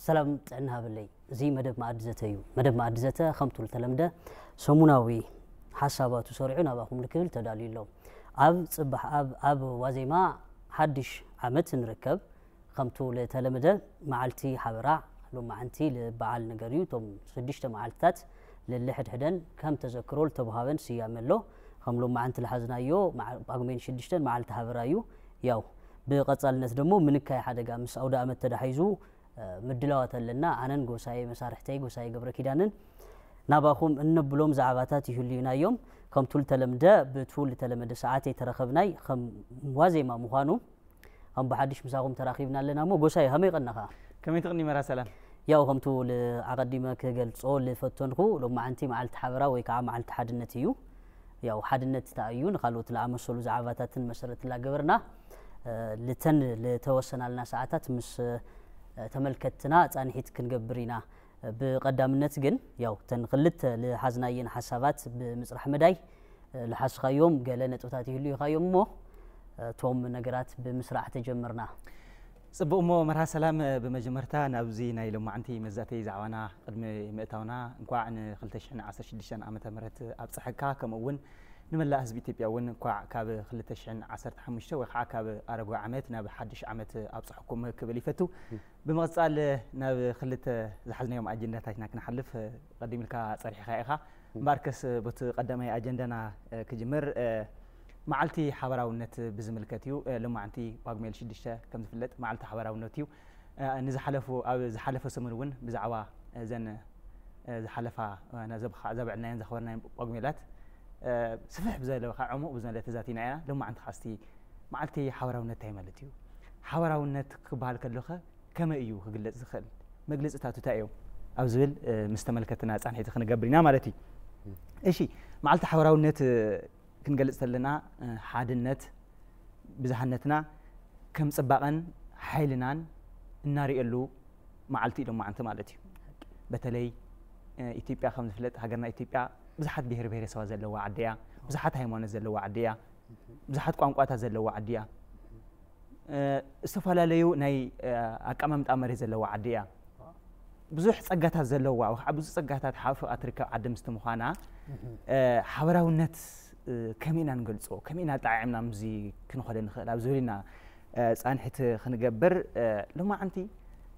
ሰላም ጥዕና ሃበለይ። እዚ መደብ መኣዲ ዘተ እዩ። መደብ መኣዲ ዘተ ከምቱ ዝተለምደ ሰሙናዊ ሓሳባቱ ሰሪዑ ናባኹም ልክብል ተዳልዩ ኣሎ። ኣብ ጽባሕ ኣብ ኣብ ዋዜማ ሓድሽ ዓመት ንርከብ። ከምቱ ዝተለምደ መዓልቲ ሓበራ ሎማዓንቲ ልበዓል ነገር እዩ። እቶም ሽዱሽተ መዓልትታት ልልሕድሕደን ከም ተዘክሮ ልተባሃበን ስያመ ኣሎ። ከም ሎማዓንቲ ልሓዝናዮ መዓ- ጳጉሜን ሽዱሽተን መዓልቲ ሓበራ እዩ። ያው ብቐጻልነት ደሞ ምንካይ ሓደጋ ምስ ኣውደ ኣመት ተዳሒዙ ምድላዋት ኣለና። ኣነን ጎሳየ መሳርሕተይ ጎሳየ ገብረ ኪዳንን ናባኹም እነብሎም ዛዕባታት ይህልዩና እዮም። ከምቱ ልተለምደ ብቱ ልተለመደ ሰዓት የተረኸብናይ ከም ዋዜማ ምዃኑ ከም ብሓድሽ ምሳኹም ተራኺብና ኣለና እሞ ጎሳየ ከመይ ቀነኻ? ከመይ ትቕኒ መራ ሰላም? ያው ከምቱ ል- ኣቐዲመ ክገልጾ ልፈተንኩ ሎማዓንቲ መዓልቲ ሓበራ ወይ ከዓ መዓልቲ ሓድነት እዩ። ያው ሓድነት ተኣዩ ንካልኦት ለኣመሰሉ ዛዕባታትን መሰረት ላገበርና ልተን ልተወሰናልና ሰዓታት ምስ ተመልከትና ጻንሒት ክንገብር ኢና። ብቐዳምነት ግን ያው ተን ክልተ ልሓዝናየን ሓሳባት ብምጽራሕ መዳይ ልሓስኻዮም ገለ ነጥብታት ይህሉ ኢኻዮም እሞ እቶም ነገራት ብምስራዕ ተጀመርና። ጽቡቕ እሞ መርሃ ሰላም ብመጀመርታ ናብዚ ናይ ሎማዓንቲ መዛተይ ዛዕባና ቅድሚ ምእታውና እንኳዕ ን ክልተ ሽሕን ዓሰርተ ሽዱሽተን ዓመተ ምህረት ኣብጽሐካ ከምኡ እውን ንመላእ ህዝቢ ኢትዮጵያ እውን እንኳዕ ካብ ክልተ ሽሕን ዓሰርተ ሓሙሽተ ወይ ከዓ ካብ ኣረጋዊ ዓመት ናብ ሓድሽ ዓመት ኣብጽሐኩም ክብል ይፈቱ። ብምቕጻል ናብ ክልተ ዝሓዝናዮም ኣጀንዳታትና ክንሓልፍ ቀዲም ኢልካ ጸሪሕኻ ኢኻ። እምበኣርከስ በቲ ቀዳማይ ኣጀንዳና ክጅምር መዓልቲ ሓበራውነት ብዝምልከት እዩ። ሎማዓንቲ ጳጉሜ ሽዱሽተ ከም ዝፍለጥ መዓልቲ ሓበራውነት እዩ። ንዝሓለፉ ኣብ ዝሓለፈ ሰሙን እውን ብዛዕባ እዘን ዝሓለፋ ዘብዕልናየን ዘኽበርናየን ጳጉሜላት ስፍሕ ብዘለ ከዓ ዕሙቕ ብዝበለ ተዛቲና ኢና። ሎማዓንቲ ከዓ እስቲ መዓልቲ ሓበራውነት እንታይ ማለት እዩ? ሓበራውነት ክበሃል ከሎኸ ከመይ እዩ ክግለጽ ዝኽእል? መግለጽታቱ እንታይ እዮም? ኣብ ዝብል ምስ ተመልከትና ጻንሒት ክንገብር ኢና ማለት እዩ። እሺ፣ መዓልቲ ሓበራውነት ክንገልጽ ተለና ሓድነት፣ ብዝሃነትና ከም ጽባቐን ሓይልናን እናርእየሉ መዓልቲ እዩ ሎማዓንቲ ማለት እዩ። በተለይ ኢትዮጵያ ከም ዝፍለጥ ሃገርና ኢትዮጵያ ብዙሓት ብሄር ብሄረሰባት ዘለዋ ዓዲ እያ። ብዙሓት ሃይማኖት ዘለዋ ዓዲ እያ። ብዙሓት ቋንቋታት ዘለዋ ዓዲ እያ። ዝተፈላለዩ ናይ ኣቀማምጣ መሬት ዘለዋ ዓዲ እያ። ብዙሕ ጸጋታት ዘለዋ ወይ ከዓ ብዙሕ ጸጋታት ሓፊቓ ትርከብ ዓዲ ምስቲ ምዃና ሓበራውነት ከመይ ኢና ንገልጾ ከመይ ኢና ኣጠዓዒምና ምስዚ ክንኸደ ንኽእል ኣብ ዝብል ኢና ጻንሒት ክንገብር ሎማዓንቲ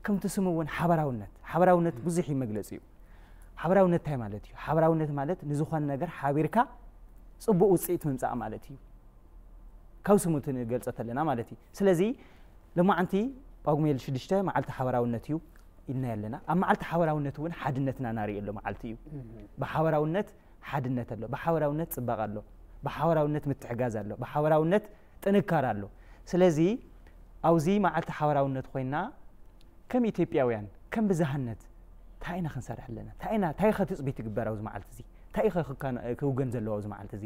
ከምቲ ስሙ እውን ሓበራውነት ሓበራውነት ብዙሕ እዩ መግለጺ እዩ። ሓበራውነት እንታይ ማለት እዩ? ሓበራውነት ማለት ንዝኾነ ነገር ሓቢርካ ጽቡቕ ውጽኢት ምምጻእ ማለት እዩ። ካብ ስሙ እቲ ንገልጾ ተለና ማለት እዩ። ስለዚ ሎማዓንቲ ጳጉሜ ሽዱሽተ መዓልቲ ሓበራውነት እዩ ኢልና ኣለና። ኣብ መዓልቲ ሓበራውነት እውን ሓድነትና ናርእየሉ መዓልቲ እዩ። ብሓበራውነት ሓድነት ኣሎ፣ ብሓበራውነት ጽባቐ ኣሎ፣ ብሓበራውነት ምትሕጋዝ ኣሎ፣ ብሓበራውነት ጥንካረ ኣሎ። ስለዚ ኣብዚ መዓልቲ ሓበራውነት ኮይና ከም ኢትዮጵያውያን ከም ብዝሃነት እንታይ ኢና ክንሰርሕ ኣለና? እንታይ ኢና እንታይ ከ ትጽቢት ይግበር ኣብዚ መዓልቲ እዚ? እንታይ ከ ክውገን ዘለዎ ኣብዚ መዓልቲ እዚ?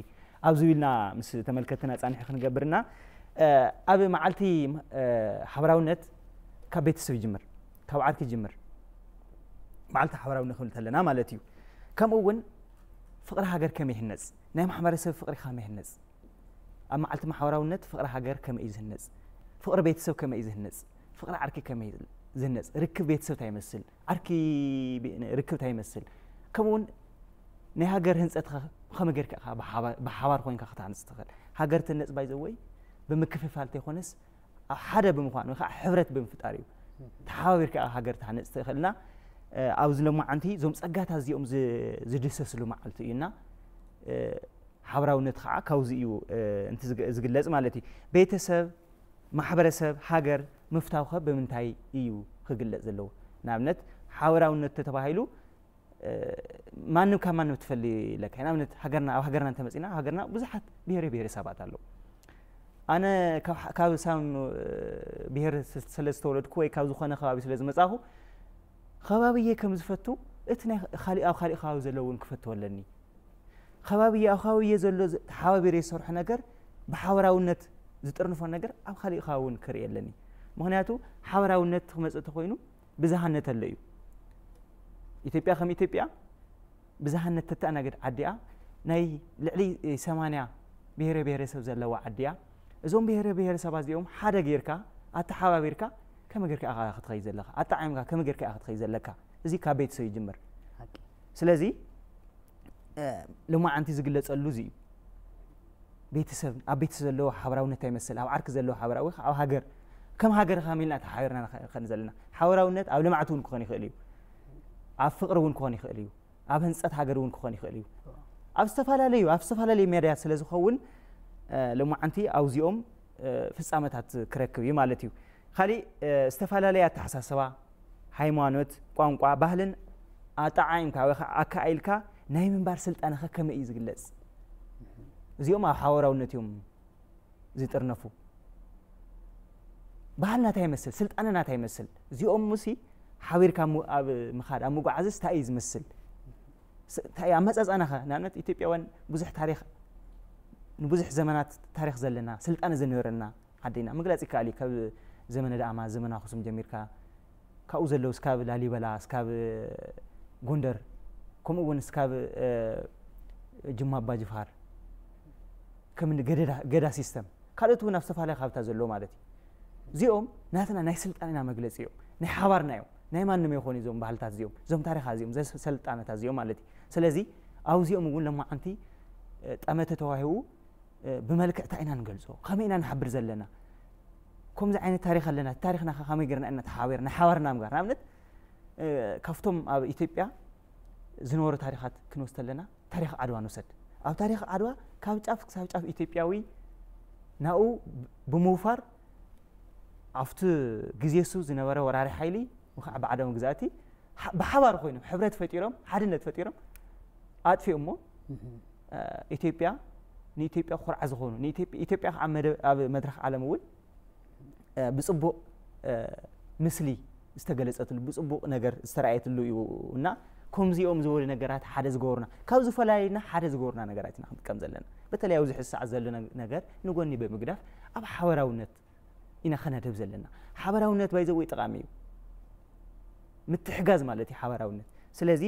ኣብዚ ኢልና ምስ ተመልከትና ጻንሒ ክንገብርና ኣብ መዓልቲ ሓበራውነት ካብ ቤተሰብ ይጅምር፣ ካብ ዓርኪ ይጅምር። መዓልቲ ሓበራውነት ክንብል ተለና ማለት እዩ። ከምኡ እውን ፍቕሪ ሃገር ከመይ ይህነጽ፣ ናይ ማሕበረሰብ ፍቕሪ ከመይ ይህነጽ፣ ኣብ መዓልቲ ማሕበራውነት ፍቕሪ ሃገር ከመይ እዩ ዝህነጽ፣ ፍቕሪ ቤተሰብ ከመይ እዩ ዝህነጽ፣ ፍቕሪ ዓርኪ ከመይ እዩ ዝህነጽ፣ ርክብ ቤተሰብ እንታይ ይመስል፣ ዓርኪ ርክብ እንታይ ይመስል፣ ከምኡ እውን ናይ ሃገር ህንጸት ከ ብኸመይ ጌርካ ኢኻ ብሓባር ኮይንካ ክትሃንጽ ትኽእል? ሃገር ትህነጽ ባይዘወይ ብምክፍፋል እንተይኮነስ ኣብ ሓደ ብምዃን ወይ ከዓ ሕብረት ብምፍጣር እዩ። ተሓባቢርካ ሃገር ትሃንጽ ትኽእልና። ኣብዚ ሎማዓንቲ እዞም ጸጋታት እዚኦም ዝድህሰስሉ መዓልቲ እዩና ሓበራውነት ከዓ ካብዚ እዩ እንቲ ዝግለጽ ማለት እዩ። ቤተሰብ፣ ማሕበረሰብ፣ ሃገር ምፍታው ከ ብምንታይ እዩ ክግለጽ ዘለዎ? ንኣብነት ሓበራውነት ተተባሂሉ ማንም ካብ ማንም ትፈሊ ኢለካ ንኣብነት ሃገርና ኣብ ሃገርና እንተመፂና ሃገርና ብዙሓት ብሄረ ብሄረሰባት ኣለዉ። ኣነ ካብ ሳም ብሄር ስለ ዝተወለድኩ ወይ ካብ ዝኾነ ከባቢ ስለ ዝመፃኹ ከባብየ ከም ዝፈቱ እቲ ናይ ካሊእ ኣብ ካሊእ ከባቢ ዘለዉ እውን ክፈትዎ ኣለኒ። ከባብየ ኣብ ከባብየ ዘሎ ተሓባቢረ ዝሰርሖ ነገር ብሓበራውነት ዝጥርንፎ ነገር ኣብ ካሊእ ከባቢ እውን ክርኢ ኣለኒ። ምክንያቱ ሓበራውነት ክመፅእ ተኮይኑ ብዝሃነት ኣሎ እዩ። ኢትዮጵያ ከም ኢትዮጵያ ብዝሃነት ተተኣናግድ ዓዲ እያ። ናይ ልዕሊ ሰማንያ ብሄረ ብሄረሰብ ዘለዋ ዓዲ እያ። እዞም ብሄረ ብሄረሰባት እዚኦም ሓደ ጌርካ ኣተሓባቢርካ ከመይ ጌርካ ኢኻ ክትኸይድ ዘለካ? ኣጠዓዒምካ ከመይ ጌርካ ኢኻ ክትኸይድ ዘለካ? እዚ ካብ ቤተሰብ ይጅምር። ስለዚ ሎማዓንቲ ዝግለፀሉ እዚ እዩ። ቤተሰብ ኣብ ቤተሰብ ዘለዎ ሓበራውነት እንታይ ይመስል? ኣብ ዓርኪ ዘለዎ ሓበራዊ ኣብ ሃገር ከም ሃገር ከመይ ኢልና ተሓቢርና ንኸን ዘለና? ሓበራውነት ኣብ ልምዓት እውን ክኾን ይኽእል እዩ። ኣብ ፍቕሪ እውን ክኾን ይኽእል እዩ። ኣብ ህንፀት ሃገር እውን ክኾን ይኽእል እዩ። ኣብ ዝተፈላለዩ ኣብ ዝተፈላለዩ ሜዳያት ስለ ዝኸውን ሎማዓንቲ ኣብዚኦም ፍፃመታት ክረክብ እዩ ማለት እዩ። ካሊእ ዝተፈላለየ ኣተሓሳስባ፣ ሃይማኖት፣ ቋንቋ፣ ባህልን ኣጠዓዒምካ ወይ ከዓ ኣከኣኢልካ ናይ ምንባር ስልጣነኸ ከመይ እዩ ዝግለፅ? እዚኦም ኣብ ሓበራውነት እዮም ዝጥርነፉ። ባህልና እንታይ ይመስል? ስልጣነና እንታይ ይመስል? እዚኦም ሙሲ ሓቢርካ ኣብ ምኻድ ኣብ ምጉዓዝስ እንታይ እዩ ዝመስል? እንታይ ኣመፃፃናኸ? ንኣብነት ኢትዮጵያውያን ብዙሕ ታሪክ ንብዙሕ ዘመናት ታሪክ ዘለና ስልጣነ ዝነበረና ዓዲ ኢና። ምግላፅ ይከኣል እዩ። ካብ ዘመነ ዳኣማ ዘመነ ኣክሱም ጀሚርካ ካብኡ ዘለዉ እስካብ ላሊበላ እስካብ ጎንደር ከምኡ እውን እስካብ ጅማ ኣባጅፋር ከምኒ ገዳ ሲስተም ካልኦት እውን ኣብ ዝተፈላለየ ካብታ ዘሎ ማለት እዩ። እዚኦም ናትና ናይ ስልጣንና መግለፂ እዮም። ናይ ሓባርና እዮም። ናይ ማንም ይኾኑ እዞም ባህልታት እዚኦም እዞም ታሪኻ እዚኦም ስልጣነታት እዚኦም ማለት እዩ። ስለዚ ኣብዚኦም እውን ለማዓንቲ ጠመተ ተዋሂቡ ብመልክዕ እንታይ ኢና ንገልፆ? ከመይ ኢና ንሓብር ዘለና? ከምዚ ዓይነት ታሪኽ ኣለና። ታሪኽና ከ ከመይ ጌርና ኢና ተሓባቢርና ሓባርና ምጋር? ንኣብነት ካብቶም ኣብ ኢትዮጵያ ዝነበሩ ታሪኻት ክንወስድ ኣለና። ታሪኽ ዓድዋ ንውሰድ። ኣብ ታሪኽ ዓድዋ ካብ ጫፍ ክሳብ ጫፍ ኢትዮጵያዊ ናኡ ብምውፋር ኣብቲ ግዜ እሱ ዝነበረ ወራሪ ሓይሊ ወይ ከዓ ብዓዳዊ ግዛእቲ ብሓባር ኮይኖም ሕብረት ፈጢሮም ሓድነት ፈጢሮም ኣጥፊኦሞ ኢትዮጵያ ንኢትዮጵያ ኩርዓ ዝኾኑ ኢትዮጵያ ከዓ ኣብ መድረክ ዓለም እውን ብፅቡቅ ምስሊ ዝተገለፀትሉ ብፅቡቅ ነገር ዝተረኣየትሉ እዩ። እና ከምዚኦም ዝበሉ ነገራት ሓደ ዝገበሩና ካብ ዝፈላልና ሓደ ዝገበሩና ነገራት ኢና ክንጥቀም ዘለና። በተለይ ኣብዚ ሕዚ ሰዓት ዘሎ ነገር ንጎኒ ብምግዳፍ ኣብ ሓበራውነት ኢና ከነድህብ ዘለና። ሓበራውነት ባይዘወይ ጠቃሚ እዩ። ምትሕጋዝ ማለት እዩ ሓበራውነት። ስለዚ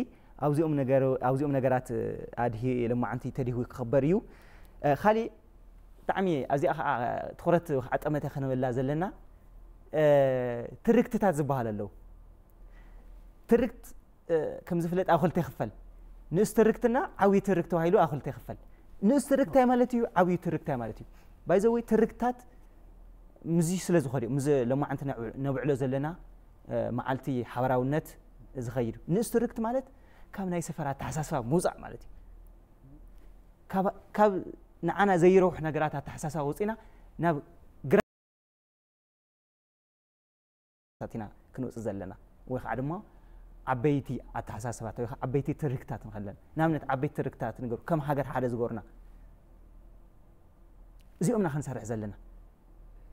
ኣብዚኦም ነገር ኣብዚኦም ነገራት ኣድሂ ለማዓንቲ ተዲሁ ክኸበር እዩ። ካሊእ ብጣዕሚ ኣብዚኣ ከዓ ትኹረት ዓጠመተ ከነበላ ዘለና ትርክትታት ዝበሃል ኣለዉ። ትርክት ከም ዝፍለጥ ኣብ ክልተ ይኽፈል። ንእስ ትርክትና ዓብዪ ትርክት ተባሂሉ ኣብ ክልተ ይኽፈል። ንእስ ትርክታይ ማለት እዩ፣ ዓብዪ ትርክታይ ማለት እዩ። ባይዘወይ ትርክታት ምዚ ስለ ዝኾድ እዩ ምዚ ለማዓንቲ ነብዕሎ ዘለና መዓልቲ ሓበራውነት ዝኸይድ ንእስ ትርክት ማለት ካብ ናይ ሰፈር ኣተሓሳስባ ምውፃእ ማለት እዩ። ካብ ንዓና ዘይረውሕ ነገራት ኣተሓሳስባ ወፂና ናብ ኢና ክንወፅእ ዘለና ወይ ከዓ ድማ ዓበይቲ ኣተሓሳስባት ወይ ዓበይቲ ትርክታት ንኸለን ንኣብነት ዓበይቲ ትርክታት ንገሩ ከም ሃገር ሓደ ዝገሩና እዚኦምና ክንሰርሕ ዘለና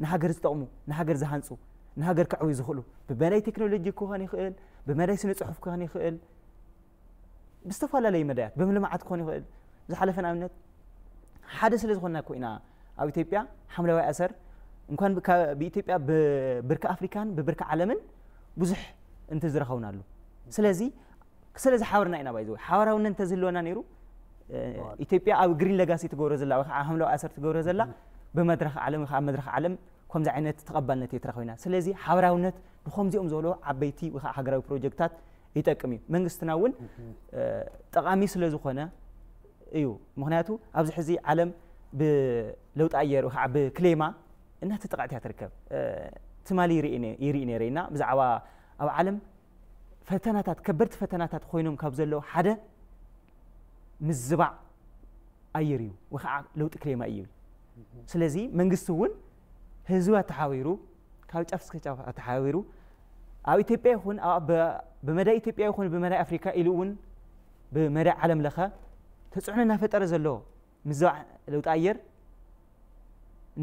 ንሃገር ዝጠቕሙ ንሃገር ዝሃንፁ ንሃገር ክዕብዩ ዝኽእሉ ብመዳይ ቴክኖሎጂ ክኾን ይኽእል ብመዳይ ስነ ፅሑፍ ክኾን ይኽእል ብዝተፈላለዩ መዳያት ብምልምዓት ክኾን ይኽእል ዝሓለፈ ንኣብነት ሓደ ስለ ዝኾንና እኮ ኢና ኣብ ኢትዮጵያ ሓምለዋይ ኣሰር እንኳን ብኢትዮጵያ ብብርኪ ኣፍሪካን ብብርኪ ዓለምን ብዙሕ እንተ ዝረኸብናሉ ስለዚ ስለ ዝሓበርና ኢና ባይዘወ ሓበራውነት እንተዝህልወና ነይሩ ኢትዮጵያ ኣብ ግሪን ለጋሲ ትገብሮ ዘላ ወይ ከዓ ሓምለዋይ ኣሰር ትገብሮ ዘላ ብመድረኽ ዓለም ወይ ከዓ መድረኽ ዓለም ከምዚ ዓይነት ተቐባልነት እየ ትረኽብ ኢና። ስለዚ ሓበራውነት ንከምዚኦም ዝበሉ ዓበይቲ ወይ ከዓ ሃገራዊ ፕሮጀክታት ይጠቅም እዩ። መንግስትና እውን ጠቓሚ ስለ ዝኾነ እዩ። ምክንያቱ ኣብዚ ሕዚ ዓለም ብለውጢ ኣየር ወይ ከዓ ብክሌማ እናተጠቃዕት እያ ትርከብ። ትማሊ ይርኢ ነይረ ኢና ብዛዕባ ኣብ ዓለም ፈተናታት ከበድቲ ፈተናታት ኮይኖም ካብ ዘለዉ ሓደ ምዝባዕ ኣየር እዩ ወይ ከዓ ለውጢ ክሌማ እዩ ይብል። ስለዚ መንግስቲ እውን ህዝቢ ኣተሓቢሩ ካብ ጫፍ እስከ ጫፍ ኣተሓቢሩ ኣብ ኢትዮጵያ ይኹን ብመዳይ ኢትዮጵያ ይኹን ብመዳይ ኣፍሪካ ኢሉ እውን ብመዳይ ዓለም ለኸ ተፅዕኖ እናፈጠረ ዘሎ ምዝባዕ ለውጢ ኣየር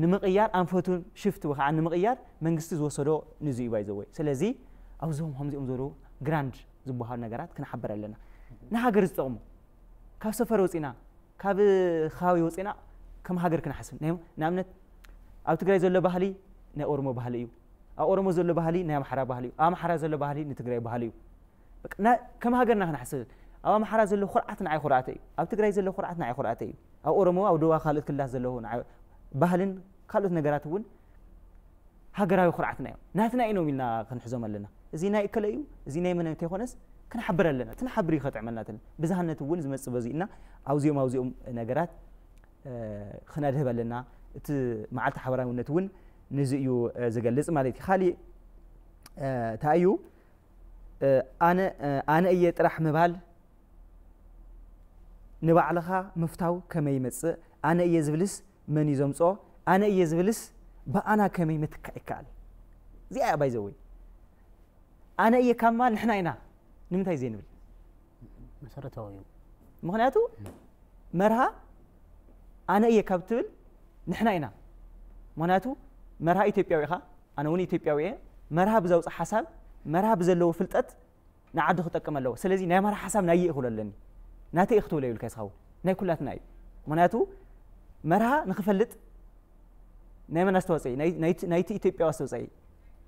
ንምቕያር ኣንፈቱ ሽፍት ወይ ከዓ ንምቕያር መንግስቲ ዝወሰዶ ንዚ እዩ ባይዘወይ። ስለዚ ኣብዞም ከምዚኦም ዘለዉ ግራንድ ዝበሃሉ ነገራት ክንሓበር ኣለና። ንሃገር ዝጠቕሙ ካብ ሰፈር ወፂና ካብ ከባቢ ወፂና ከም ሃገር ክንሓስብ ንኣብነት ኣብ ትግራይ ዘሎ ባህሊ ናይ ኦሮሞ ባህሊ እዩ። ኣብ ኦሮሞ ዘሎ ባህሊ ናይ ኣምሓራ ባህሊ እዩ። ኣብ ኣምሓራ ዘሎ ባህሊ ንትግራይ ባህሊ እዩ። ከም ሃገርና ክንሓስብ ኣብ ኣምሓራ ዘሎ ኩርዓት ንዓይ ኩርዓተ እዩ። ኣብ ትግራይ ዘሎ ኩርዓት ንዓይ ኩርዓተ እዩ። ኣብ ኦሮሞ ኣብ ደቡብ ካልኦት ክልላት ዘለዉ ባህልን ካልኦት ነገራት እውን ሃገራዊ ኩርዓትና እዮም። ናትና እዮም ኢልና ክንሕዞም ኣለና። እዚ ናይ እከለ እዩ፣ እዚ ናይ መን እንተይኮነስ ክንሓብር ኣለና። እቲ ንሓብር እዩ ከጥዕመና። እቲ ብዝሃነት እውን ዝመጽእ በዚ እና ኣብዚኦም ኣብዚኦም ነገራት ክነድህብ ኣለና። እቲ መዓልቲ ሓበራዊነት እውን ንዚ እዩ ዝገልጽ ማለት እዩ። ካሊእ እንታይ እዩ? ኣነ ኣነ እየ ጥራሕ ምባል ንባዕልኻ ምፍታው ከመይ ይመጽእ? ኣነ እየ ዝብልስ መን እዩ ዘምጽኦ? ኣነ እየ ዝብልስ ብኣና ከመይ ምትካእ ይከኣል? እዚኣ እያ ባይዘወይ። ኣነ እየ ካብ ምባል ንሕና ኢና ንምንታይ ዘይንብል? መሰረታዊ እዩ። ምኽንያቱ መርሃ ኣነ እየ ካብ ትብል ንሕና ኢና። ምኽንያቱ መርሃ ኢትዮጵያዊ ኢኻ፣ ኣነ እውን ኢትዮጵያዊ እየ። መርሃ ብዘውፅእ ሓሳብ፣ መርሃ ብዘለዎ ፍልጠት ንዓዲ ክጠቅም ኣለዎ። ስለዚ ናይ ኣምሓራ ሓሳብ ናይ እየ ክብሎ ኣለኒ። ናተይ እየ ክትብሎ የብልካ ይስኻው። ናይ ኩላትና እዩ። ምኽንያቱ መርሃ ንክፈልጥ ናይ መን ኣስተዋፅኦ እዩ? ናይ- ናይቲ- ናይቲ ኢትዮጵያዊ ኣስተዋፅኦ እዩ።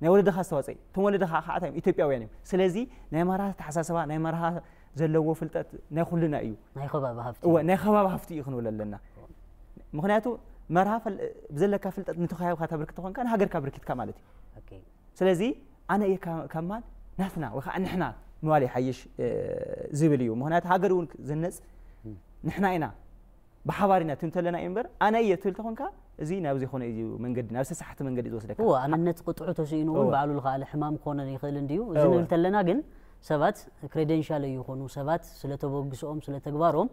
ናይ ወለድኻ ኣስተዋፅኦ እዩ። እቶም ወለድኻ ከዓ እንታይ እዮም? ኢትዮጵያውያን እዮም። ስለዚ ናይ ኣምሓራ ኣተሓሳስባ፣ ናይ ኣምሓራ ዘለዎ ፍልጠት ናይ ኩልና እዩ። ናይ ከባቢ ሃፍቲ እወ፣ ናይ ከባቢ ሃፍቲ እዩ ክንብል ኣለና። ምኽንያቱ መርሃ ፈል- ብዘለካ ፍልጠት ንተኸያብካ ተበርክት ተኾንካ ንሃገርካ ብርኪትካ ማለት እዩ። ኦኬ። ስለዚ ኣነ እየ ካ- ካብ ማል ናትና ወይ ከዓ ንሕና ምባል ይሓይሽ ዝብል እዩ። ምኽንያቱ ሃገር እውን ዝነፅ ንሕና ኢና፣ ብሓባር ኢና ትብል ተለና እዩ እምበር ኣነ እየ ትብል ተኾንካ እዚ ናብ ዘይኮነ እዩ መንገዲ፣ ናብ ዝተሳሕተ መንገዲ እዩ ዝወስደካ። እወ ኣነነት ቅጥዑ ተስኢኑ እውን እወ። ባዕሉ ልኽኣለ ሕማም ክኾነ ይኽእል እንድዩ። እዚ እወ። ንብል ተለና ግን ሰባት ክሬደንሻል ይኾኑ፣ ሰባት ስለ ተበግስኦም ስለ ተግባሮም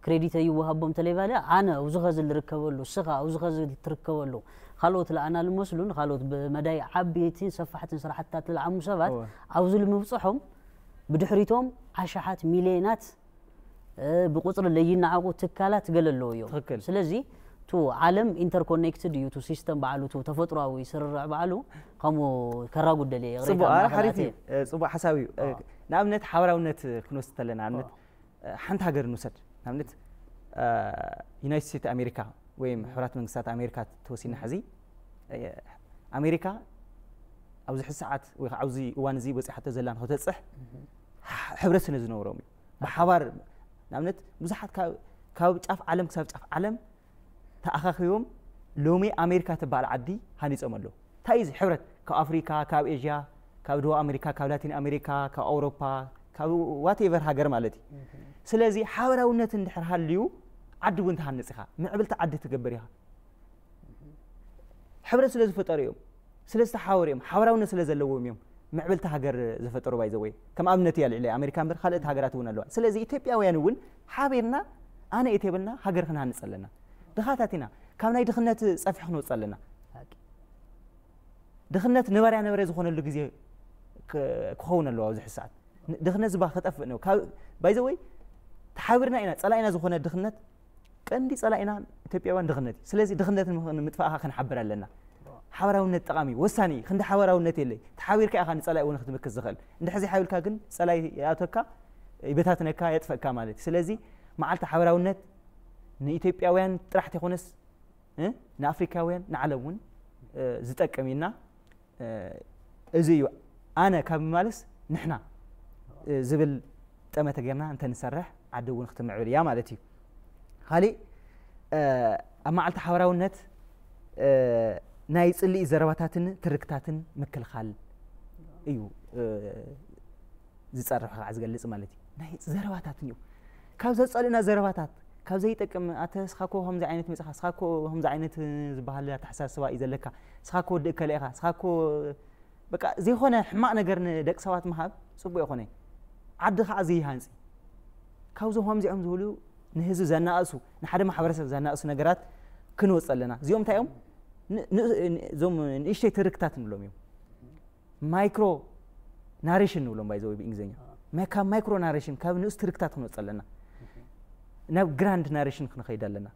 ክሬዲት ይወሃቦም ተለይባለ ኣነ ኣብዚ ኸዚ ዝርከበሉ እስኻ ኣብዚ ኸዚ ትርከበሉ ካልኦት ለኣና ልመስሉ ንኻልኦት ብመዳይ ዓበይትን ሰፋሕትን ስራሕትታት ልዓሙ ሰባት እወ። ኣብዚ ልምብፅሖም ብድሕሪቶም ዓሻሓት ሚልዮናት እ፣ ብቁፅሪ ለይናዓቑ ትካላት ገለ ኣለዎ እዮም። ትኽክል። ስለዚ ቱ ዓለም ኢንተርኮኔክትድ እዩ። ቱ ሲስተም ባዕሉ ቱ ተፈጥሯዊ ስርርዕ ባዕሉ ከምኡ ከራጉደል እየ። ፅቡቅ ኣረ ሓሪፍ እዩ። እ፣ ፅቡቅ ሓሳብ እዩ። እ፣ ንኣብነት ሓበራውነት ክንወስድ ተለና ኣብነት እ፣ ሓንቲ ሃገር ንውሰድ። ንኣብነት እ፣ ዩናይትድ ስቴትስ ኣሜሪካ ወይ ሕቡራት መንግስታት ኣሜሪካ ተወሲድና ሕዚ እ፣ ኣሜሪካ ኣብዚ ሕዚ ሰዓት ወይ ከዓ ኣብዚ እዋን እዚ በፂሓቶ ዘላ ንክተፅሕ ሕ- ሕብረት ስለ ዝነበሮም እዩ። ብሓባር ንኣብነት ብዙሓት ካብ- ካብ ጫፍ ዓለም ክሳብ ጫፍ ዓለም ተኣኻኺቦም ሎሚ ኣሜሪካ ትበሃል ዓዲ ሃኒፆም ኣለዉ። እንታይ እዩ እዚ ሕብረት? ካብ ኣፍሪካ፣ ካብ ኤዥያ፣ ካብ ደቡብ ኣሜሪካ፣ ካብ ላቲን ኣሜሪካ፣ ካብ ኣውሮፓ፣ ካብ ዋቴቨር ሃገር ማለት እዩ። ስለዚ ሓበራውነት እንድሕር ሃልዩ ዓዲ እውን ትሃንፅ ኢኻ፣ ምዕብልቲ ዓዲ ትገብር ኢኻ። ሕብረት ስለ ዝፈጠሩ እዮም፣ ስለ ዝተሓባበሩ እዮም፣ ሓበራውነት ስለ ዘለዎም እዮም ምዕብልቲ ሃገር ዝፈጠሩ። ባይዘወይ ከም ኣብነት እያ ልዕለ ኣሜሪካ እምበር ካልኦት ሃገራት እውን ኣለዋ። ስለዚ ኢትዮጵያውያን እውን ሓቢርና ኣነ እየ ተይበልና ሃገር ክንሃንፅ ኣለና። ድኻታት ኢና፣ ካብ ናይ ድኽነት ፀፍሒ ክንወፅእ ኣለና። ድኽነት ነበርያ ነበረ ዝኾነሉ ግዜ ክ- ክኸውን ኣለዎ። ኣብዚ ሕዚ ሰዓት ን- ድኽነት ዝባ ክጠፍእ ነው። ባይዘወይ ተሓቢርና ኢና ፀላኢና ዝኾነ ድኽነት ቀንዲ ፀላኢና ኢትዮጵያውያን ድኽነት እዩ። ስለዚ ድኽነት ንምኽ- ንምጥፋእኻ ክንሓብር ኣለና። ሓበራውነት ጠቓሚ እዩ፣ ወሳኒ እዩ። ክንዲ ሓበራውነት የለይ። ተሓቢርካ ኢኻ ንፀላኢ እውን ክትምክት ዝኽእል። እንድሕር ዘይሓቢርካ ግን ፀላኢ ይኣተካ፣ ይበታትነካ፣ የጥፈእካ ማለት እዩ። ስለዚ መዓልቲ ሓበራውነት ንኢትዮጵያውያን ጥራሕ ተይኮነስ እ፣ ንኣፍሪካውያን ንዓለም እውን እ፣ ዝጠቅም ኢልና እ፣ እዚ እዩ። ኣነ ካብ ምባልስ ንሕና እ፣ ዝብል ጠመተ ጌርና እንተንሰርሕ ዓዲ እውን ክትምዕብል እያ ማለት እዩ። ካሊእ እ፣ ኣብ መዓልቲ ሓበራውነት እ፣ ናይ ፅልኢ ዘረባታትን ትርክታትን ምክልኻል እዩ እ፣ ዝፀርፍ ከዓ ዝገልፅ ማለት እዩ። ናይ ዘረባታትን እዩ ካብ ዘፀልእና ዘረባታት ካብ ዘይጠቅም ኣተ ስኻኮ ከምዚ ዓይነት መፅኻ ስኻኮ ከምዚ ዓይነት ዝበሃል ኣተሓሳስባ እዩ ዘለካ ስኻኮ ወዲ እከለ ኢኻ ስኻኮ በቃ ዘይኮነ ሕማቕ ነገር ንደቂ ሰባት ምሃብ ፅቡቅ ይኮነ። ዓዲ ከዓ ዘይሃንፂ ካብዞም ከምዚኦም ዝብሉ ንህዝቢ ዘናእሱ ንሓደ ማሕበረሰብ ዘናእሱ ነገራት ክንወፅ ኣለና። እዚኦም እንታይ እዮም? ን- ን- እዞም ንእሽተይ ትርክታት ንብሎም እዮም። ማይክሮ ናሬሽን ንብሎም ባይዘወይ ብእንግሊዝኛ መ- ካብ ማይክሮ ናሬሽን ካብ ንኡስ ትርክታት ክንወፅ ኣለና ናብ ግራንድ ናሬሽን ክንኸይድ ኣለና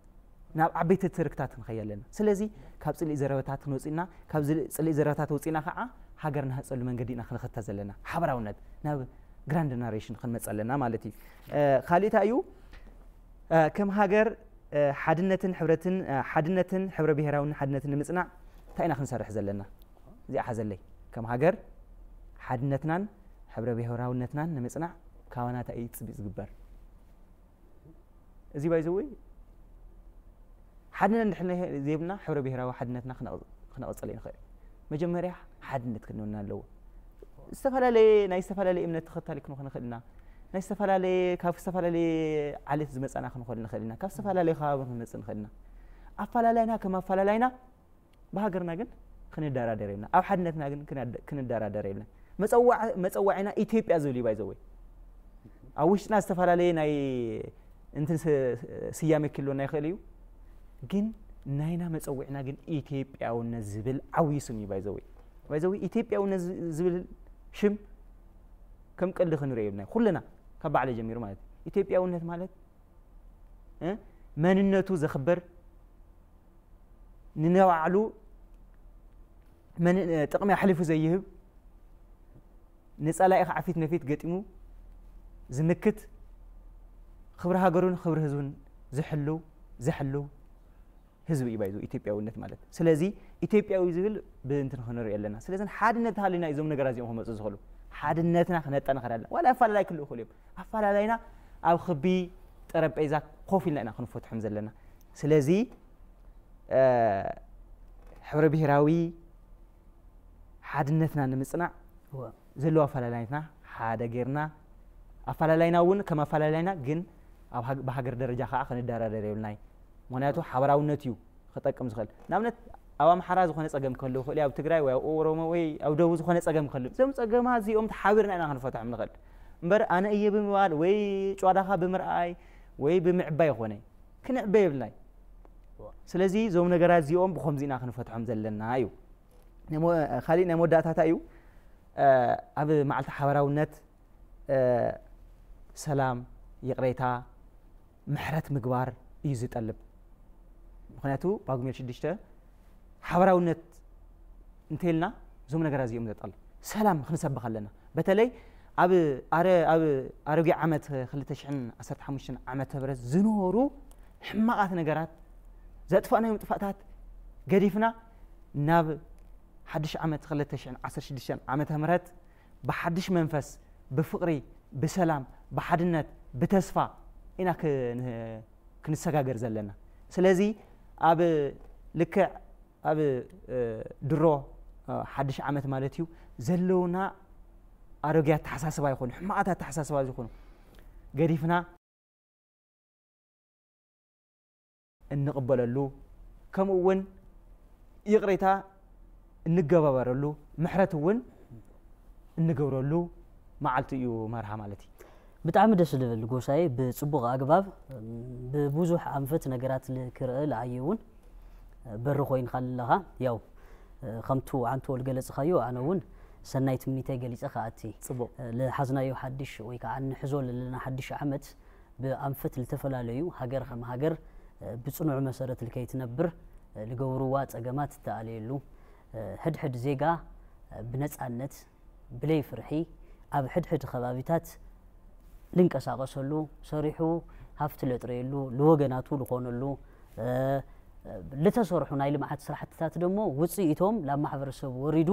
ናብ ዓበይቲ ትርክታት ክንኸይድ ኣለና። ስለዚ ካብ ፅልኢ ዘረበታት ክንወፅና ካብ ዝል- ፅልኢ ዘረበታት ወፂና ከዓ ሃገር ንሃፀሉ መንገዲ ኢና ክንኸተ ዘለና ሓበራውነት ናብ ግራንድ ናሬሽን ክንመፅ ኣለና ማለት እዩ። እ፣ ካሊእ እንታይ እዩ? እ፣ ከም ሃገር እ፣ ሓድነትን ሕብረትን እ፣ ሓድነትን ሕብረ ብሄራውን ሓድነትን ንምፅናዕ እንታይ ኢና ክንሰርሕ ዘለና? እዚኣ ሓዘለይ። ከም ሃገር ሓድነትናን ሕብረ ብሄራውነትናን ንምፅናዕ ካባና እንታይ እዩ ፅቢቅ ዝግበር? እዚ ባይዘወይ ሓድነት እንድሕር ናይ- ዘይብልና ሕብረ ብሄራዊ ሓድነትና ክነቕ- ክነቐፀለ ንኽእል። መጀመርያ ሓድነት ክንውና ኣለዎ። ዝተፈላለየ ናይ ዝተፈላለየ እምነት ተኸታሊ ክንኾን ንኽእል ኢና። ናይ ዝተፈላለየ ካብ ዝተፈላለየ ዓሌት ዝመጻና ክንኾን ንኽእል ኢና። ካብ ዝተፈላለየ ከባቢ ክንመጽእ ንኽእል ኢና። ኣፈላላይና ከም ኣፈላላይና ብሃገርና ግን ክንደራደር የብልና። ኣብ ሓድነትና ግን ክነደ- ክንደራደር የብልና። መጸዋዕ- መጸዋዒና ኢትዮጵያ ዝብል እዩ ባይዘወይ። ኣብ ውሽጥና ዝተፈላለየ ናይ እንትን ስ- ስያሜ ክህልወና ይኽእል እዩ፣ ግን ናይና መጸውዕና ግን ኢትዮጵያውነት ዝብል ዓብዪ ስም እዩ። ባይዘወይ ባይዘወይ ኢትዮጵያውነት ዝ- ዝብል ሽም ከም ቀልዲ ክንሪኦ የብልና። ኩልና ካብ ባዕለ ጀሚሩ ማለት እዩ። ኢትዮጵያውነት ማለት እ፣ መንነቱ ዘኽብር፣ ንነባዕሉ መን- ጥቕሚ ኣሕሊፉ ዘይህብ፣ ንጸላኢ ከዓ ፊት ንፊት ገጢሙ ዝምክት፣ ክብሪ ሃገሩን ክብሪ ህዝቡን ዝሕልው ዘሕልው ህዝቢ እዩ ባይዙ ኢትዮጵያውነት ማለት። ስለዚ ኢትዮጵያዊ ዝብል ብእንትን ክንርኢ ኣለና። ስለዚ ሓድነት ሃሊና እዞም ነገራት እዚኦም ክመፁ ዝኽእሉ። ሓድነትና ክነጠናኽር ኣለና። ዋላ ኣፈላላይ ክልኡ ይኽእሉ እዮም። ኣፈላላይና ኣብ ክቢ ጠረጴዛ ኮፍ ኢልና ኢና ክንፈትሖም ዘለና። ስለዚ እ፣ ሕብረ ብሄራዊ ሓድነትና ንምፅናዕ እወ። ዘለዎ ኣፈላላይትና ሓደ ጌርና፣ ኣፈላላይና እውን ከም ኣፈላላይና ግን ኣብ ሃግ- ብሃገር ደረጃ ከዓ ክንደራደር የብልናይ። ምክንያቱ ሓበራውነት እዩ ክጠቅም ዝኽእል። ንኣብነት ኣብ ኣምሓራ ዝኾነ ፀገም ክህልው ይኽእል እዩ፣ ኣብ ትግራይ ወይ ኣብ ኦሮሞ ወይ ኣብ ደቡብ ዝኾነ ፀገም ክህልው፣ እዞም ፀገማት እዚኦም ተሓቢርና ኢና ክንፈትሖም ንኽእል። እምበር ኣነ እየ ብምባል ወይ ጨዋዳኻ ብምርኣይ ወይ ብምዕባይ ይኾነ ክንዕበ የብልናይ። ስለዚ እዞም ነገራት እዚኦም ብኸምዚ ኢና ክንፈትሖም ዘለና እዩ። ናይ ሞ- ካሊእ ናይ መወዳእታታ እዩ። ኣብ መዓልቲ ሓበራውነት ሰላም፣ ይቕሬታ፣ ምሕረት ምግባር እዩ ዝጠልብ። ምክንያቱ ጳጉሜ ሽዱሽተ ሓበራውነት እንተልና እዞም ነገራት እዚኦም ዘጠል ሰላም ክንሰብኽ ኣለና። በተለይ ኣብ ኣረ ኣብ ኣሮጌ ዓመት ክልተ ሽሕን ዓሰርተ ሓሙሽተን ዓመተ ምህረት ዝነበሩ ሕማቓት ነገራት ዘጥፋእናዮም ጥፋእታት ገዲፍና ናብ ሓድሽ ዓመት ክልተ ሽሕን ዓሰርተ ሽዱሽተን ዓመተ ምህረት ብሓድሽ መንፈስ፣ ብፍቕሪ፣ ብሰላም፣ ብሓድነት፣ ብተስፋ ኢና ክን- ክንሰጋገር ዘለና። ስለዚ ኣብ ልክዕ ኣብ ድሮ ሓድሽ ዓመት ማለት እዩ ዘለውና ኣሮጌ ኣተሓሳስባ ይኹኑ ሕማቓት ኣተሓሳስባ ዝኾኑ ገዲፍና እንቕበለሉ፣ ከምኡ እውን ይቕሬታ እንገባበረሉ፣ ምሕረት እውን እንገብረሉ መዓልቲ እዩ መርሃ ማለት እዩ። ብጣዕሚ ደስ ዝብል ጎሳየ፣ ብፅቡቕ ኣግባብ ብብዙሕ ኣንፈት ነገራት ክርአ ለኣየ እውን በሪ ኮይንካ ኣለኻ። ያው ከምቱ ዓንቶ ዝገለፅኻዮ ኣነ እውን ሰናይ ትምኒተይ ገሊፀ ክኣቲ። ፅቡቕ። ዝሓዝናዮ ሓድሽ ወይ ከዓ እንሕዞ ዘለና ሓድሽ ዓመት ብኣንፈት ዝተፈላለዩ ሃገር ከም ሃገር ብፅኑዕ መሰረት ልከይትነብር ዝገብርዋ ፀገማት እተኣለየሉ፣ ሕድሕድ ዜጋ ብነፃነት ብለይ ፍርሒ ኣብ ሕድሕድ ከባቢታት ልንቀሳቐሰሉ፣ ሰሪሑ ሃፍቲ ለጥረየሉ፣ ልወገናቱ ልኾነሉ፣ ልተሰርሑ ናይ ልምዓት ስራሕትታት ደሞ ውፅኢቶም ላብ ማሕበረሰብ ወሪዱ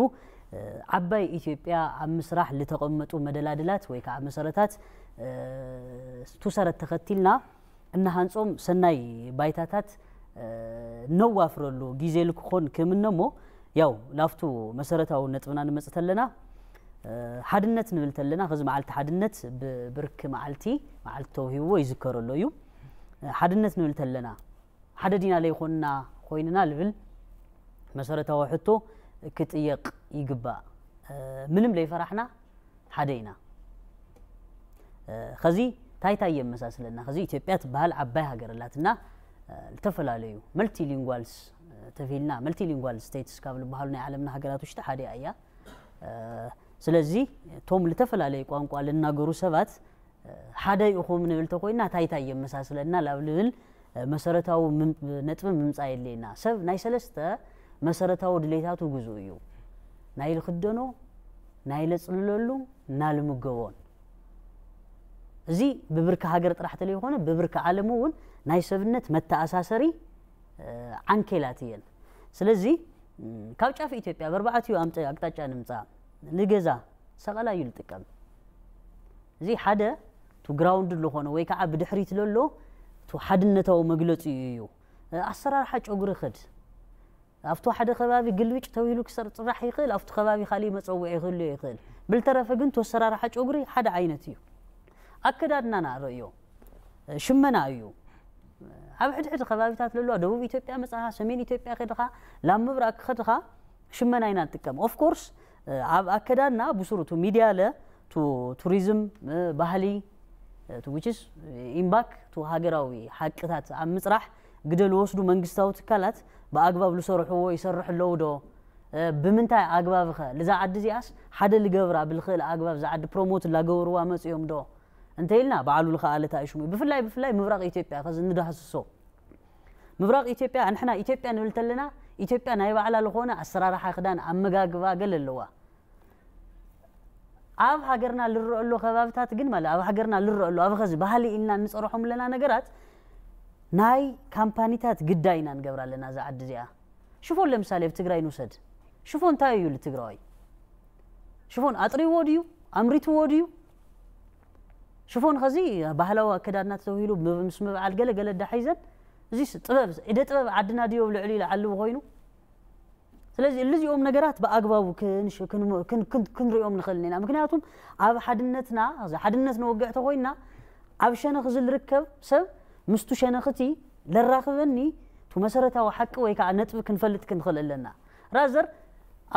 ዓባይ ኢትዮጵያ ኣብ ምስራሕ ልተቐመጡ መደላድላት ወይ ከዓ መሰረታት ቱሰረት ተኸቲልና እናሃንጾም ሰናይ ባይታታት ነዋፍረሉ ጊዜ ልክኾን ክምነሞ ያው ላፍቱ መሰረታዊ ነጥብና ንመጽእ ተለና ሓድነት ንብል ተለና ከዚ መዓልቲ ሓድነት ብብርክ መዓልቲ መዓልቲ ተውሂብዎ ይዝከረሎ እዩ። ሓድነት ንብል ተለና ሓደ ዲና ለይኮንና ኮይንና ልብል መሰረታዊ ሕቶ ክጥየቕ ይግባእ። ምንም ለይፈራሕና ሓደ ኢና። ከዚ ታይታይ የመሳስለና ከዚ ኢትዮጵያ ትበሃል ዓባይ ሃገር ኣላትና። ዝተፈላለዩ መልቲሊንጓልስ ተፊልና መልቲሊንጓል ስቴትስ ካብ ዝበሃሉ ናይ ዓለምና ሃገራት ውሽጢ ሓደ እያ። ስለዚ እቶም ልተፈላለየ ቋንቋ ልናገሩ ሰባት ሓደ ኢኹም ንብል ተኮይና ታይታይ የመሳስለና ላብ ልብል መሰረታዊ ነጥቢ ምምፃእ የድልየና። ሰብ ናይ ሰለስተ መሰረታዊ ድሌታቱ ግዙእ እዩ። ናይ ልክደኖ፣ ናይ ለፅልለሉ፣ እና ልምገቦን። እዚ ብብርኪ ሃገር ጥራሕ ተለይኮነ ብብርኪ ዓለም እውን ናይ ሰብነት መተኣሳሰሪ ዓንኬላት እየን። ስለዚ ካብ ጫፍ ኢትዮጵያ ብኣርባዕቲኡ ኣምፀ ኣቅጣጫ ንምፃእ ንገዛ ሰቐላ እዩ ዝጥቀም። እዚ ሓደ ቱ ግራውንድ ዝኾነ ወይ ከዓ ብድሕሪት ለሎ ቱ ሓድነታዊ መግለፂ እዩ። ኣሰራርሓ ጨጉሪ ክድ ኣብቲ ሓደ ከባቢ ግልብጭ ተባሂሉ ክሰር ጽራሕ ይኽእል፣ ኣብቲ ከባቢ ካልእ መጸውዒ ክህልዮ ይኽእል። ብልተረፈ ግን እቲ ኣሰራርሓ ጨጉሪ ሓደ ዓይነት እዩ። ኣከዳድናና ርእዮ፣ ሽመና እዩ። ኣብ ሕድሕድ ከባቢታት ለለዋ ደቡብ ኢትዮጵያ መጻኻ፣ ሰሜን ኢትዮጵያ ከድኻ፣ ላብ ምብራቅ ከድኻ ሽመና ኢና ንጥቀም። ኦፍ ኮርስ ኣብ ኣከዳድና ብሱሩ ቱ ሚድያ ለ ቱ ቱሪዝም፣ ባህሊ፣ ቱ ዊችስ ኢምባክ ቱ ሃገራዊ ሓቅታት ኣብ ምጽራሕ ግደ ልወስዱ መንግስታዊ ትካላት ብኣግባብ ልሰርሕዎ ይሰርሕ ኣለዉ ዶ? ብምንታይ ኣግባብ ኸ ልዛ ዓዲ እዚኣስ ሓደ ልገብራ ብልኽእል ኣግባብ እዛ ዓዲ ፕሮሞት ላገበርዋ መጽዮም ዶ? እንተ ኢልና ባዕሉ ልኸኣለ ታይሽሙ ብፍላይ ብፍላይ ምብራቕ ኢትዮጵያ ኸዚ ንዳህስሶ ምብራቕ ኢትዮጵያ ንሕና ኢትዮጵያ ንብል ተለና ኢትዮጵያ ናይ ባዕላ ልኾነ ኣሰራርሓ ክዳን ኣመጋግባ ገለ ኣለዋ። ኣብ ሃገርና ልረአ ኣሎ ከባብታት ግን ማለት ኣብ ሃገርና ልረአ ኣሎ ኣብ ኸዚ ባህሊ ኢልና እንጸርሖም ኣለና ነገራት ናይ ካምፓኒታት ግዳይ ኢና ንገብራ ኣለና። እዛ ዓዲ እዚኣ ሽፎን ለምሳሌ ኣብ ትግራይ ንውሰድ። ሽፎን እንታይ እዩ ልትግራዋይ? ሽፎን ኣጥሪዎ ድዩ? ኣምሪትዎ ድዩ? ሽፎን ኸዚ ባህላዊ ኣከዳድና ተተውሂሉ ምስ ምብዓል ገለ ገለ ዳሒዘን እዚ ጥበብ እደ ጥበብ ዓድና ድዮ ልዕሊ ይልዓሉ ኮይኑ ስለዚ እልዚኦም ነገራት ብኣግባቡ ክንሪኦም ንኽእል ኢና። ምክንያቱም ኣብ ሓድነትና ሓድነት ነወግዕ ተኮይና ኣብ ሸነኽ ዝልርከብ ሰብ ምስቱ ሸነኽቲ ለራኽበኒ ቱ መሰረታዊ ሓቂ ወይ ከዓ ነጥቢ ክንፈልጥ ክንኽእል ኣለና። ራዘር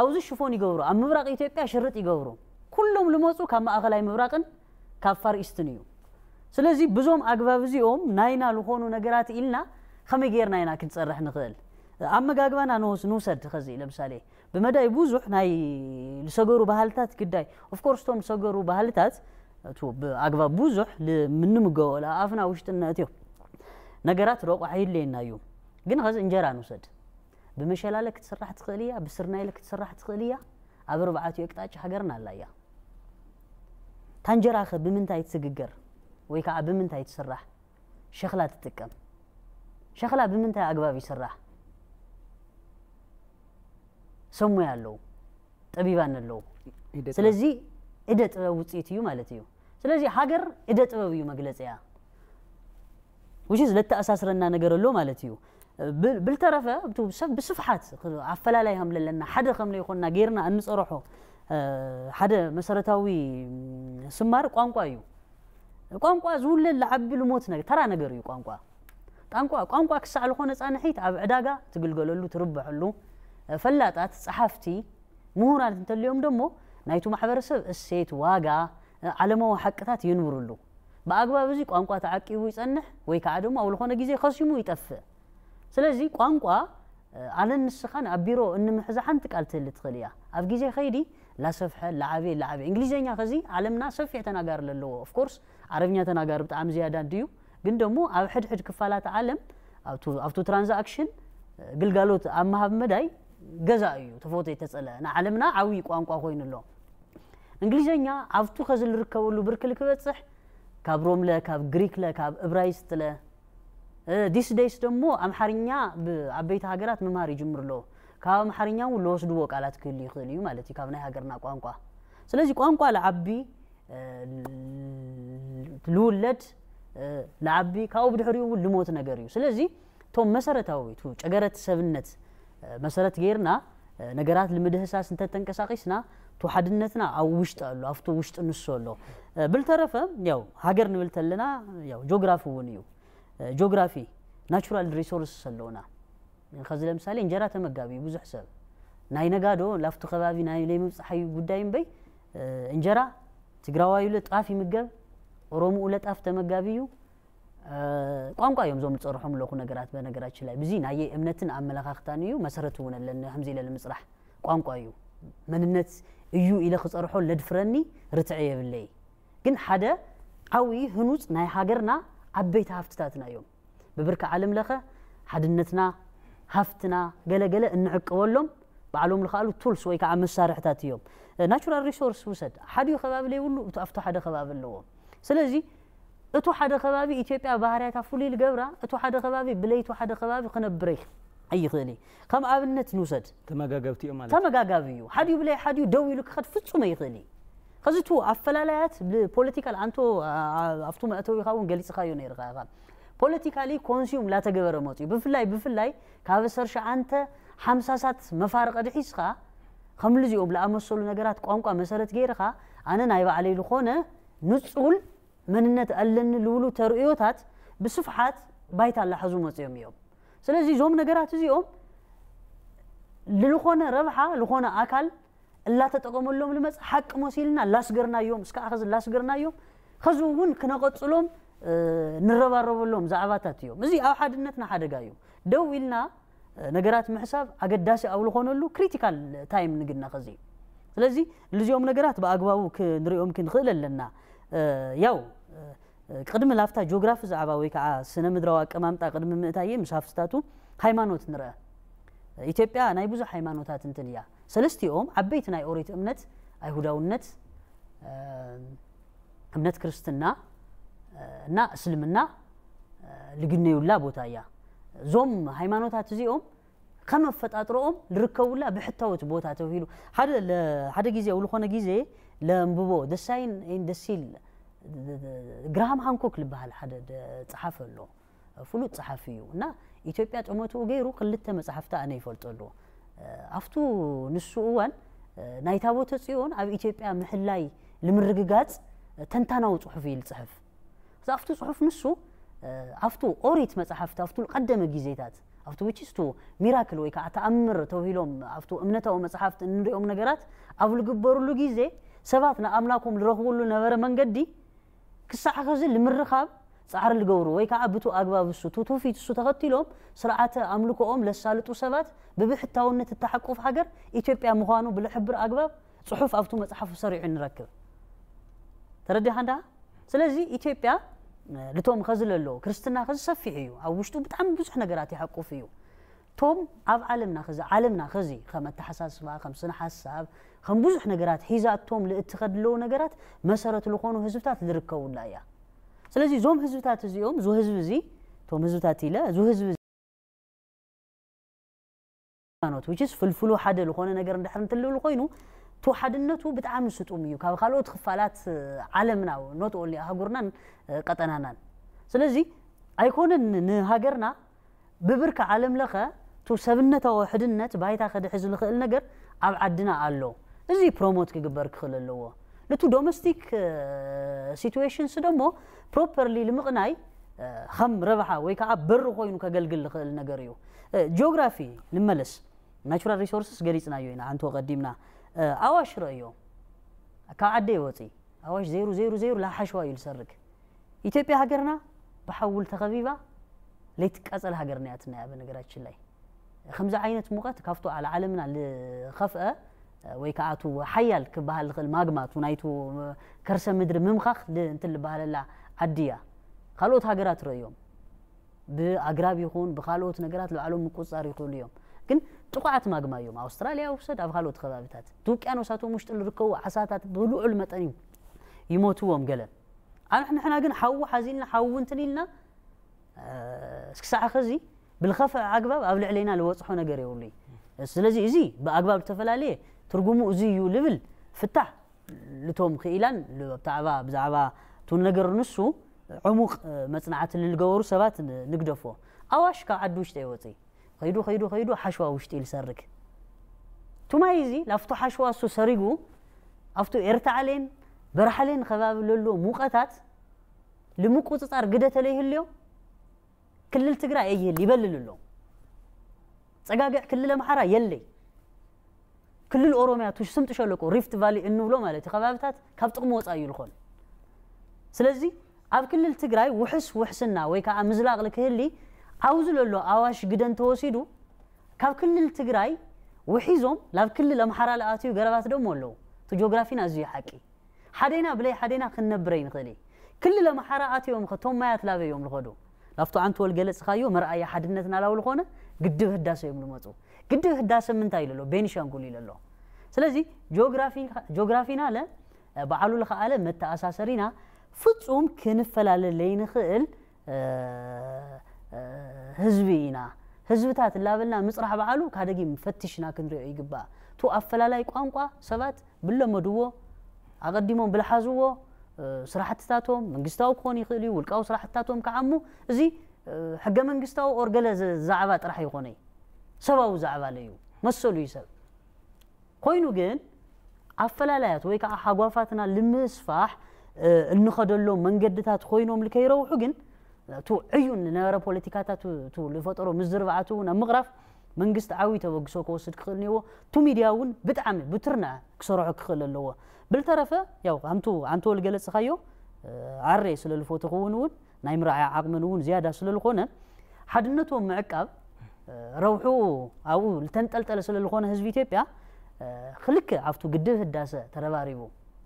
ኣብዚ ሽፎን ይገብሩ፣ ኣብ ምብራቕ ኢትዮጵያ ሽርጥ ይገብሩ። ኩሎም ልመፁ ካብ ማእኸላይ ምብራቕን ካብ ፋር ኢስትን እዩ። ስለዚ ብዞም ኣግባብ እዚኦም ናይና ልኾኑ ነገራት ኢልና ከመይ ጌርና ኢና ክንፀርሕ ንኽእል? ኣመጋግባና ንውሰድ ኸዚ ለምሳሌ ብመዳይ ብዙሕ ናይ ዝሰገሩ ባህልታት ግዳይ ኦፍኮርስ እቶም ዝሰገሩ ባህልታት ብኣግባብ ብዙሕ ንምንምገቦ ኣፍና ውሽጥና እትዮ ነገራት ረቑ ኣይድለየና እዩ። ግን ኸዚ እንጀራ ንውሰድ። ብመሸላለ ክትስራሕ ትኽእል እያ፣ ብስርናይለ ክትስራሕ ትኽእል እያ። ኣብ ኣርባዕቲኡ ኣቅጣጫ ሃገርና ኣላ እያ። ታንጀራኸ ብምንታይ ትስግገር ወይ ከዓ ብምንታይ ትስራሕ? ሸኽላ ትጥቀም። ሸኽላ ብምንታይ ኣግባብ ይስራሕ? ሰሙያ ኣለዉ፣ ጠቢባን ኣለዉ። ስለዚ እደ ጥበብ ውፅኢት እዩ ማለት እዩ። ስለዚ ሃገር እደ ጥበብ እዩ መግለፂያ። ውሽዝ ለተኣሳስረና ነገር ኣሎ ማለት እዩ። ብልተረፈ ሰብ ብስፍሓት ኣፈላላይ ከም ለለና ሓደ ከም ለይኮንና ጌርና እንፀረሖ ሓደ መሰረታዊ ስማር ቋንቋ እዩ። ቋንቋ ዝውለድ ለዓቢ ልሞት ነገር ተራ ነገር እዩ። ቋንቋ ቋንቋ ቋንቋ ክሳዕ ልኾነ ፃንሒት ኣብ ዕዳጋ ትግልገለሉ ትርበሐሉ ፈላጣት ፀሓፍቲ ምሁራት እንተልዮም ደሞ ናይቱ ማሕበረሰብ እሴት ዋጋ ዓለማዊ ሓቅታት የንብርሉ። ብኣግባብ እዚ ቋንቋ ተዓቂቡ ይጸንሕ ወይ ከዓ ደሞ ኣብ ዝኾነ ግዜ ከሲሙ ይጠፍእ። ስለዚ ቋንቋ ኣነን ንስኻን ኣብ ቢሮ እንምሕዛ ሓንቲ ቃል ትህሊ ትኽእል እያ። ኣብ ግዜ ኸይዲ ላሰፍሐ ላዓበየ ላዓበየ እንግሊዝኛ ኸዚ ዓለምና ሰፊሕ ተናጋሪ ለለዎ ኦፍኮርስ ዓረብኛ ተናጋሪ ብጣዕሚ ዝያዳ እንድዩ። ግን ደሞ ኣብ ሕድሕድ ክፋላት ዓለም ኣብቱ ትራንዛክሽን ግልጋሎት ኣብ ምሃብ መዳይ ገዛ እዩ ተፈቶ የተጸለ ንዓለምና ዓብዪ ቋንቋ ኮይኑ ኣሎ። እንግሊዝኛ ኣብቱ ኸዚ ልርከበሉ ብርክል ክበጽሕ ካብ ሮምለ ካብ ግሪክለ ካብ እብራይስጥለ ዲስ ደይስ ደሞ ኣምሓርኛ ብዓበይቲ ሃገራት ምምሃር ይጅምር ኣለዎ። ካብ ኣምሓርኛ እውን ለወስድዎ ቃላት ክህሉ ይኽእል እዩ ማለት እዩ ካብ ናይ ሃገርና ቋንቋ። ስለዚ ቋንቋ ለዓቢ ልውለድ ለዓቢ ካብኡ ብድሕሪኡ እውን ልሞት ነገር እዩ። ስለዚ እቶም መሰረታዊ ቱ ጨገረት ሰብነት መሰረት ገይርና ነገራት ልምድህሳስ እንተተንቀሳቂስና ቱ ሓድነትና ኣብ ውሽጢ ኣሎ ኣብቲ ውሽጢ ንሱ ኣሎ። ብልተረፈ ያው ሃገር ንብል ተለና ያው ጂኦግራፊ እውን እዩ። ጂኦግራፊ ናቹራል ሪሶርስ ኣለውና። ከዚ ለምሳሌ እንጀራ ተመጋቢ ብዙሕ ሰብ ናይ ነጋዶ ላፍቱ ከባቢ ናይ ለይምብፅሓዩ ጉዳይ እምበይ እንጀራ ትግራዋዩ ለጣፍ ይምገብ ኦሮምኡ ለጣፍ ተመጋቢ እዩ። ቋንቋ እዮም ዞም ዝፀርሖም ኣለኹ ነገራት በነገራችን ላይ ብዚ ናይ እምነትን ኣመለኻኽታን እዩ መሰረት እውን ኣለኒ ከምዚ ኢለ ንምፅራሕ ቋንቋ እዩ መንነት እዩ ኢለ ክፀርሖ ለድፍረኒ ርትዐ የብለይ። ግን ሓደ ዓብዪ ህኑፅ ናይ ሃገርና ዓበይቲ ሃፍትታትና እዮም። ብብርኪ ዓለም ለኸ ሓድነትና ሃፍትና ገለገለ እንዕቅበሎም ባዕሎም ልኸኣሉ ቱልስ ወይ ከዓ መሳርሕታት እዮም። ናቹራል ሪሶርስ ውሰድ ሓዲኡ ከባቢ ለይብሉ ኣብቲ ሓደ ከባቢ ኣለዎ። ስለዚ እቱ ሓደ ከባቢ ኢትዮጵያ ባህርያታ ፍሉይ ልገብራ እቱ ሓደ ከባቢ ብለይቱ ሓደ ከባቢ ክነብረ ኣይኽእል እዩ። ከም ኣብነት ንውሰድ ተመጋገብቲ እዮም ማለት ተመጋጋቢ እዩ። ሓዲኡ ብለይ ሓዲኡ ደው ኢሉ ክኸድ ፍጹም ኣይኽእል እዩ። ከዚ እቱ ኣፈላላያት ብፖለቲካል ኣንቶ ኣብቱ መእተዊኻ እውን ገሊፅኻዮ ነይርኻ ኢኻ። ፖለቲካሊ ኮንሱም ላተገበረ መፅኡ ብፍላይ ብፍላይ ካብ ኣሰር ሸዓንተ ሓምሳሳት መፋርቐ ድሒዝካ ከምልዚኦም ለኣመሰሉ ነገራት ቋንቋ መሰረት ገይርኻ ኣነ ናይ ባዕለይ ዝኾነ ንጹል መንነት ኣለኒ ልብሉ ተርእዮታት ብስፍሓት ባይታ ላሓዙ መፅኦም እዮም። ስለዚ እዞም ነገራት እዚኦም ልልኾነ ረብሓ ልኾነ ኣካል እላተጠቀመሎም ልመፅ ሓቂ መሲልና ላስገርናዮም እስከ ኣኸዚ ላስገርናዮም ከዚ እውን ክነቐፅሎም ንረባረበሎም ዛዕባታት እዮም። እዚ ኣብ ሓድነትና ሓደጋ እዩ። ደው ኢልና ነገራት ምሕሳብ ኣገዳሲ ኣብ ዝኾነሉ ክሪቲካል ታይም ንግድና ከዚ። ስለዚ ልዚኦም ነገራት ብኣግባቡ ክንሪኦም ክንኽእል ኣለና። ያው ቅድሚ ላፍታ ጂኦግራፊ ዛዕባ ወይ ከዓ ስነ ምድራዊ ኣቀማምጣ ቅድሚ ምእታየ ምስ ሃፍትታቱ ሃይማኖት ንርአ። ኢትዮጵያ ናይ ብዙሕ ሃይማኖታት እንትን እያ። ሰለስቲኦም ዓበይቲ ናይ ኦሪት እምነት ኣይሁዳውነት፣ እምነት ክርስትና እና እስልምና ልግነዩላ ቦታ እያ። እዞም ሃይማኖታት እዚኦም ከም ኣፈጣጥሮኦም ዝርከቡላ ብሕታወት ቦታ ተባሂሉ ሓደ ለ- ሓደ ግዜ ኣብ ዝኾነ ግዜ ለንብቦ ደሳይን ደሲል ግራሃም ሃንኮክ ዝበሃል ሓደ ደ- ጸሓፊ ኣሎ። ፍሉጥ ጸሓፊ እዩ እና ኢትዮጵያ ጠመትኡ ገይሩ ክልተ መጽሓፍቲ ኣነ ይፈልጠሉ። ኣብቱ ንሱ እዋን ናይ ታቦተ ጽዮን ኣብ ኢትዮጵያ ምሕላይ ንምርግጋጽ ተንታናዊ ጽሑፍ እዩ ዝጽሕፍ። ኣብቱ ጽሑፍ ንሱ ኣብቱ ኦሪት መጽሓፍቲ ኣብቱ ቀደመ ግዜታት ኣብቱ ውችስቱ ሚራክል ወይ ከዓ ተኣምር ተባሂሎም ኣብቱ እምነታዊ መጽሓፍቲ እንሪኦም ነገራት ኣብ ዝግበሩሉ ግዜ ሰባት ንኣምላኮም ዝረኽቡሉ ነበረ መንገዲ ክሳዕ ኸዚ ንምርኻብ ጻዕሪ ዝገብሩ ወይ ከዓ ብቱ ኣግባብ እሱ ቱ ትውፊት እሱ ተኸቲሎም ስርዓተ ኣምልኮኦም ለሳልጡ ሰባት ብብሕታውነት እተሓቁፍ ሃገር ኢትዮጵያ ምዃኑ ብልሕብር ኣግባብ ጽሑፍ ኣብቱ መጽሓፉ ሰሪዑ ንረክብ። ተረዲኻ እንዳ ስለዚ ኢትዮጵያ ልቶም ኸዚ ለሎ ክርስትና ኸዚ ሰፊሕ እዩ። ኣብ ውሽጡ ብጣዕሚ ብዙሕ ነገራት ይሓቁፍ እዩ። ቶም ኣብ ዓለምና ኸዚ ዓለምና ኸዚ ከም ኣተሓሳስባ ከም ስነ ሓሳብ ከም ብዙሕ ነገራት ሒዛቶም ልእትኸድለዉ ነገራት መሰረት ዝኾኑ ህዝብታት ዝርከቡላ እያ። ስለዚ እዞም ህዝብታት እዚኦም እዚ ህዝቢ እዚ እቶም ህዝብታት ኢለ እዚ ህዝቢ ሃይማኖት which is ፍልፍሉ ሓደ ዝኾነ ነገር እንድሕር እንትልብል ኮይኑ እቲ ሓድነቱ ብጣዕሚ ስጡም እዩ ካብ ካልኦት ክፋላት ዓለምና not only ኣህጉርናን ቀጠናናን። ስለዚ ኣይኮነን ንሃገርና ብብርኪ ዓለም ለኸ እቲ ሰብነታዊ ሕድነት ባይታ ከድሕዝ ዝኽእል ነገር ኣብ ዓድና ኣሎ። እዚ ፕሮሞት ክግበር ክኽእል ኣለዎ። ንቱ ዶሜስቲክ ሲትዌሽንስ ደሞ ፕሮፐርሊ ንምቕናይ ከም ረብሓ ወይ ከዓ በሪ ኮይኑ ከገልግል ዝኽእል ነገር እዩ። ጂኦግራፊ ንመለስ ናቹራል ሪሶርስስ ገሊፅናዮ ኢና ሓንቲ ቀዲምና ኣዋሽ ረእዮ ካብ ዓደ ይወፂ ኣዋሽ ዘይሩ ዘይሩ ዘይሩ ላሓሸዋ እዩ ዝሰርግ። ኢትዮጵያ ሃገርና ብሓውል ተኸቢባ ለይትቃፀል ሃገር ናያትና እያ። በነገራችን ላይ ከምዚ ዓይነት ሙቐት ካብቱ ዓለ ዓለምና ልኸፍአ ወይ ከዓ ቱ ሓያል ክበሃል ዝኽእል ማግማ ቱ ናይቱ ከርሰ ምድሪ ምምኻኽ ል- እንትን ልበሃለላ ዓዲ እያ። ካልኦት ሃገራት ረእዮም ብኣግራብ ይኹን ብካልኦት ነገራት ልባዕሎም ምቁፅፃር ይኽእሉ እዮም። ግን ጥቑዓት ማግማ እዮም። ኣውስትራሊያ ውሰድ ኣብ ካልኦት ከባቢታት እቲ ውቅያኖሳቶም ውሽጢ ዝርከቡ ዓሳታት ብልዑል መጠን እዩ ይሞትዎም ገለ ኣንሕ ንሕና ግን ሓዊ ሓዚልና ሓዊ እንትን ኢልና እስክሳዕ ኸዚ ብልኸፍዐ ኣግባብ ኣብ ልዕለይና ልበፅሖ ነገር የብሉ እዩ። ስለዚ እዚ ብኣግባብ ዝተፈላለየ ትርጉሙ እዚ እዩ ልብል ፍታሕ ልቶም ክኢላን ብዛዕባ ብዛዕባ ቱ ነገር ንሱ ዕሙቕ መፅናዕቲ ልልገበሩ ሰባት ንግደፎ። ኣዋሽ ካብ ዓዲ ውሽጢ ይወፅእ ከይዱ ከይዱ ከይዱ ሓሸዋ ውሽጢ ይሰርግ። ቱማይ እዚ ላፍቶ ሓሸዋ እሱ ሰሪጉ ኣብቱ ኤርታዕሌን በራሕሌን ከባቢ ለሎ ሙቐታት ልምቁፅፃር ግደ ተለይህልዮ ክልል ትግራይ ኣይህል ይበልል ኣሎ። ፀጋግዕ ክልል ኣምሓራ የለይ። ክልል ኦሮሚያ ቱ ስምጥ ሸለቆ ሪፍት ቫሊ እንብሎ ማለት እዩ ከባብታት ካብ ጥቕሚ ወፃ እዩ ዝኾን። ስለዚ ኣብ ክልል ትግራይ ውሕስ ውሕስና ወይ ከዓ ምዝላቕሊ ክህሊ ዓውዚ ለሎ ኣዋሽ ግደን ተወሲዱ ካብ ክልል ትግራይ ውሒዞም ናብ ክልል ኣምሓራ ልኣትዩ ገረባት ደሞ ኣለዉ። እቲ ጂኦግራፊና ኣዝዩ ሓቂ ሓደና ብለይ ሓደና ክንነብር ኣይንኽእል። ክልል ኣምሓራ ኣትዮም ኸቶም ማያት ላበዮም ልኸዱ ላፍቶ ዓንትወል ገለጽኻዮ መርኣያ ሓድነትና ላው ልኾነ ግድብ ህዳሰ እዮም ልመፁ። ግድብ ህዳሰ ምንታይ ኢሉ ኣሎ? ቤኒሻንጉል ኢሉ ኣሎ። ስለዚ ጂኦግራፊና ለ በዓሉ ልኸኣለ መተኣሳሰሪና ፍጹም ክንፈላለ ለይንኽእል ህዝቢ ኢና። ህዝብታት እናበልና ምፅራሕ በዓሉ ካደጊም ፈቲሽና ክንሪኦ ይግባእ። ቱ ኣፈላላይ ቋንቋ ሰባት ብለመድዎ ኣቐዲሞም ብልሓዝዎ ስራሕትታቶም መንግስታዊ ክኾን ይኽእል እዩ ውልቃዊ ስራሕትታቶም ክዓሙ እዚ ሕገ መንግስታዊ ኦርገለ ዛዕባ ጥራሕ ይኾነይ። ሰብኣዊ ዛዕባ ለዩ መሰሉ እዩ ሰብ። ኮይኑ ግን ኣፈላላያት ወይ ከዓ ሓጓፋትና ልምስፋሕ እንኸደሎም መንገድታት ኮይኖም ልከይረውሑ ግን እቲ ዕዩን ዝነበረ ፖለቲካታት እቲ ዝፈጠሮ ምዝርባዓት እውን ኣብ ምቕራፍ መንግስቲ ዓብዪ ተበግሶ ክወስድ ክኽእል እኒዎ። እቲ ሚድያ እውን ብጣዕሚ ብትርንዐ ክሰርሖ ክኽእል ኣለዎ። ብልተረፈ ያው ኣንቱ ኣንተ ወልገለፅኻዮ ኣረ ስለ ልፎትኹ እውን እውን ናይ ምርኣያ ዓቕምን እውን ዝያዳ ስለ ዝኾነ ሓድነቶም ምዕቃብ ረብሑ ኣብኡ ዝተንጠልጠለ ስለ ዝኾነ ህዝቢ ኢትዮጵያ ክልክ ኣብቱ ግድብ ህዳሰ ተረባሪቡ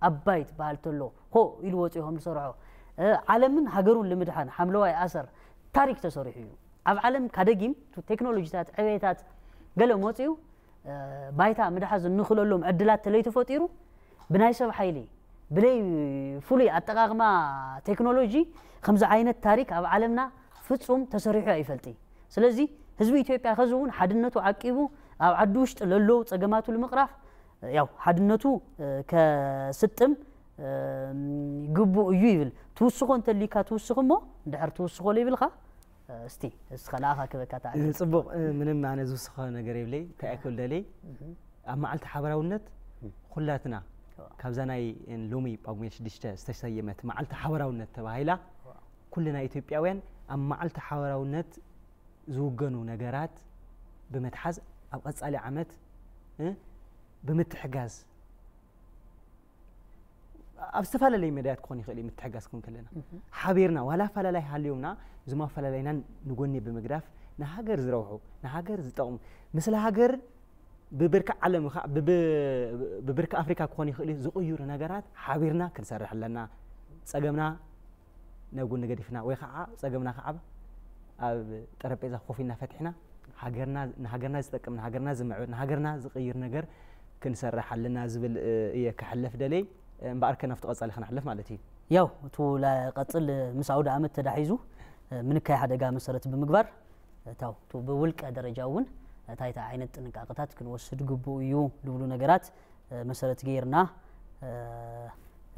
ኣባይ ትበሃል ተሎ ሆ ኢሉ ወፂኦም ዝሰርሖ ዓለምን ሃገሩን ልምድሓን ሓምለዋይ ኣሰር ታሪክ ተሰሪሑ እዩ። ኣብ ዓለም ካደጊም ቴክኖሎጂታት ዕቤታት ገለ መፅኡ ባይታ ምድሓዝ እንኽለሎም ዕድላት ተለይተፈጢሩ ብናይ ሰብ ሓይሊ ብለይ ፍሉይ ኣጠቃቅማ ቴክኖሎጂ ከምዚ ዓይነት ታሪክ ኣብ ዓለምና ፍጹም ተሰሪሑ ኣይፈልጢ። ስለዚ ህዝቢ ኢትዮጵያ ከዚ እውን ሓድነቱ ዓቂቡ ኣብ ዓዲ ውሽጢ ለለዉ ጸገማቱ ንምቕራፍ ያው ሓድነቱ ከስጥም ግቡእ እዩ ይብል። ትውስኾ እንተሊካ ትውስኽ እሞ እንድሕር ትውስኾ ለይብልካ እስቲ እስኻ ንኣኻ ክበካ ተኣኪ። ጽቡቕ፣ ምንም ኣነ ዝውስኾ ነገር የብለይ። እንታይ እየ ክብል ደልየ፣ ኣብ መዓልቲ ሓበራውነት ኩላትና ካብዛ ናይ ሎሚ ጳጉሜ ሽዱሽተ ዝተሰየመት መዓልቲ ሓበራውነት ተባሂላ ኩልና ኢትዮጵያውያን ኣብ መዓልቲ ሓበራውነት ዝውገኑ ነገራት ብምትሓዝ ኣብ ቀጻሊ ዓመት ብምትሕጋዝ ኣብ ዝተፈላለዩ መዳያት ክኾን ይኽእል እዩ። ምትሕጋዝ ክን ከለና ሓቢርና ዋላ ኣፈላላይ ሃልዮምና እዞም ኣፈላላይና ንጎኒ ብምግዳፍ ንሃገር ዝረብሑ ንሃገር ዝጠቕሙ ምስለ ሃገር ብብርኪ ዓለም ከዓ ብብርኪ ኣፍሪካ ክኾን ይኽእል እዩ ዝቕይሩ ነገራት ሓቢርና ክንሰርሕ ኣለና። ፀገምና ነጉኒ ገዲፍና ወይ ከዓ ፀገምና ከዓ ኣብ ጠረጴዛ ኮፍ ኢልና ፈቲሕና ንሃገርና ዝጠቅም ንሃገርና ዝምዕብል ንሃገርና ዝቕይር ነገር ክንሰርሕ ኣለና ዝብል እየ ክሕልፍ ደልየ። እምበኣር ከ ናብቲ ቀፃሊ ክንሕልፍ ማለት እዩ። ያው እቱ ቀፅል ምስ ኣውደ ኣመት ተዳሒዙ ምንካይ ሓደጋ መሰረት ብምግባር እታው ብውልቀ ደረጃ እውን እንታይ እንታይ ዓይነት ጥንቃቅታት ክንወስድ ግቡእ እዩ ዝብሉ ነገራት መሰረት ገይርና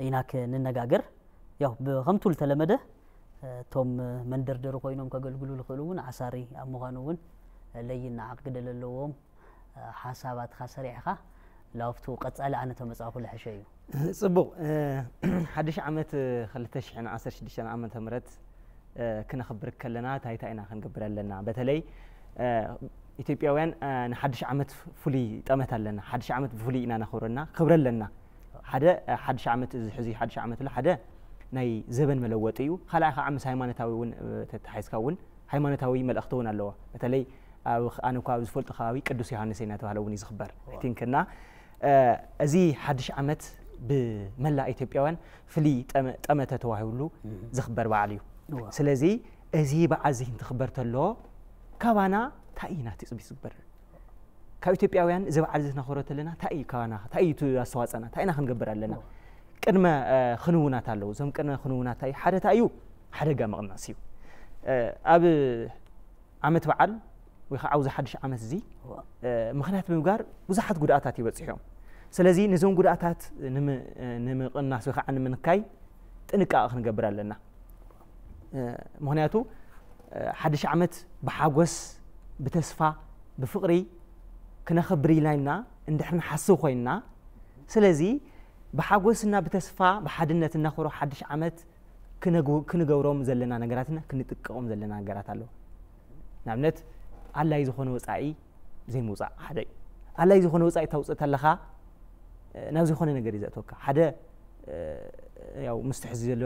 ኢና ክንነጋገር። ያው ብከምቱ ዝተለመደ እቶም መንደርደሪ ኮይኖም ከገልግሉ ዝኽእሉ እውን ዓሳሪ ኣብ ምዃኑ እውን ለይን ንዓቕ ግደ ለለዎም ሓሳባትካ ሰሪዕኻ ላውፍቱ ቀጻሊ ኣነ ተመጻእኩ ልሕሸ እዩ። ጽቡቕ። ሓድሽ ዓመት ክልተ ሽሕን ዓሰርተ ሽዱሽተን ዓመተ ምህረት ክነኽብር ከለና እንታይ እንታይ ኢና ክንገብር ኣለና? በተለይ ኢትዮጵያውያን ንሓድሽ ዓመት ፍሉይ ጠመት ኣለና። ሓድሽ ዓመት ብፍሉይ ኢና ነኽብረና ክብረ ኣለና። ሓደ ሓድሽ ዓመት እዚ ሕዚ ሓድሽ ዓመት ኣሎ ሓደ ናይ ዘበን መለወጢ እዩ። ካልኣይ ከዓ ምስ ሃይማኖታዊ እውን ተተሓይዝካ እውን ሃይማኖታዊ መልእኽቲ እውን ኣለዎ። በተለይ ኣብ ኣነ እኳ ኣብ ዝፈልጦ ከባቢ ቅዱስ ዮሃንስ እናተባህለ እውን እዩ ዝኽበር። I think እና እዚ ሓድሽ ዓመት ብመላእ ኢትዮጵያውያን ፍሉይ ጠመተ ተዋሂብሉ ዝኽበር በዓል እዩ። ስለዚ እዚ በዓል እዚ እንትኽበር ተሎ ካባና እንታይ እዩ ናቲ ፅቢት ዝግበር? ካብ ኢትዮጵያውያን እዚ በዓል እዚ ክነኽብሮ ተለና እንታይ እዩ ካባና እንታይ እዩ ኣስተዋፅኦና እንታይ ኢና ክንገብር ኣለና? ቅድመ ክንውናት ኣለዉ። እዞም ቅድመ ክንውናት እንታይ ሓደ እንታይ እዩ ሓደጋ መቕነሲ እዩ። ኣብ ዓመት በዓል ወይ ከዓ ኣብዚ ሓድሽ ዓመት እዚ ምኽንያት ብምግባር ብዙሓት ጉድኣታት ይበፅሑ እዮም። ስለዚ ነዞም ጉድኣታት ንምቕናስ ወይ ከዓ ንምንካይ ጥንቃቐ ክንገብር ኣለና። ምኽንያቱ ሓድሽ ዓመት ብሓጎስ ብተስፋ ብፍቕሪ ክነኽብር ኢልና ኢና እንድሕር ንሓስብ ኮይንና ስለዚ ብሓጎስና ብተስፋ ብሓድነት እናኽብሮ ሓድሽ ዓመት ክንገብሮም ዘለና ነገራትና ክንጥቀቆም ዘለና ነገራት ኣለዉ። ንኣብነት ኣድላይ ዝኾነ ወፃኢ ዘይምውፃእ ሓደ እዩ። ኣድላይ ዝኾነ ወፃኢ ታውፅእ ተለኻ ናብ ዝኾነ ነገር እዩ ዘእተወካ ሓደ ያው ምስቲ ሕዚ ዘሎ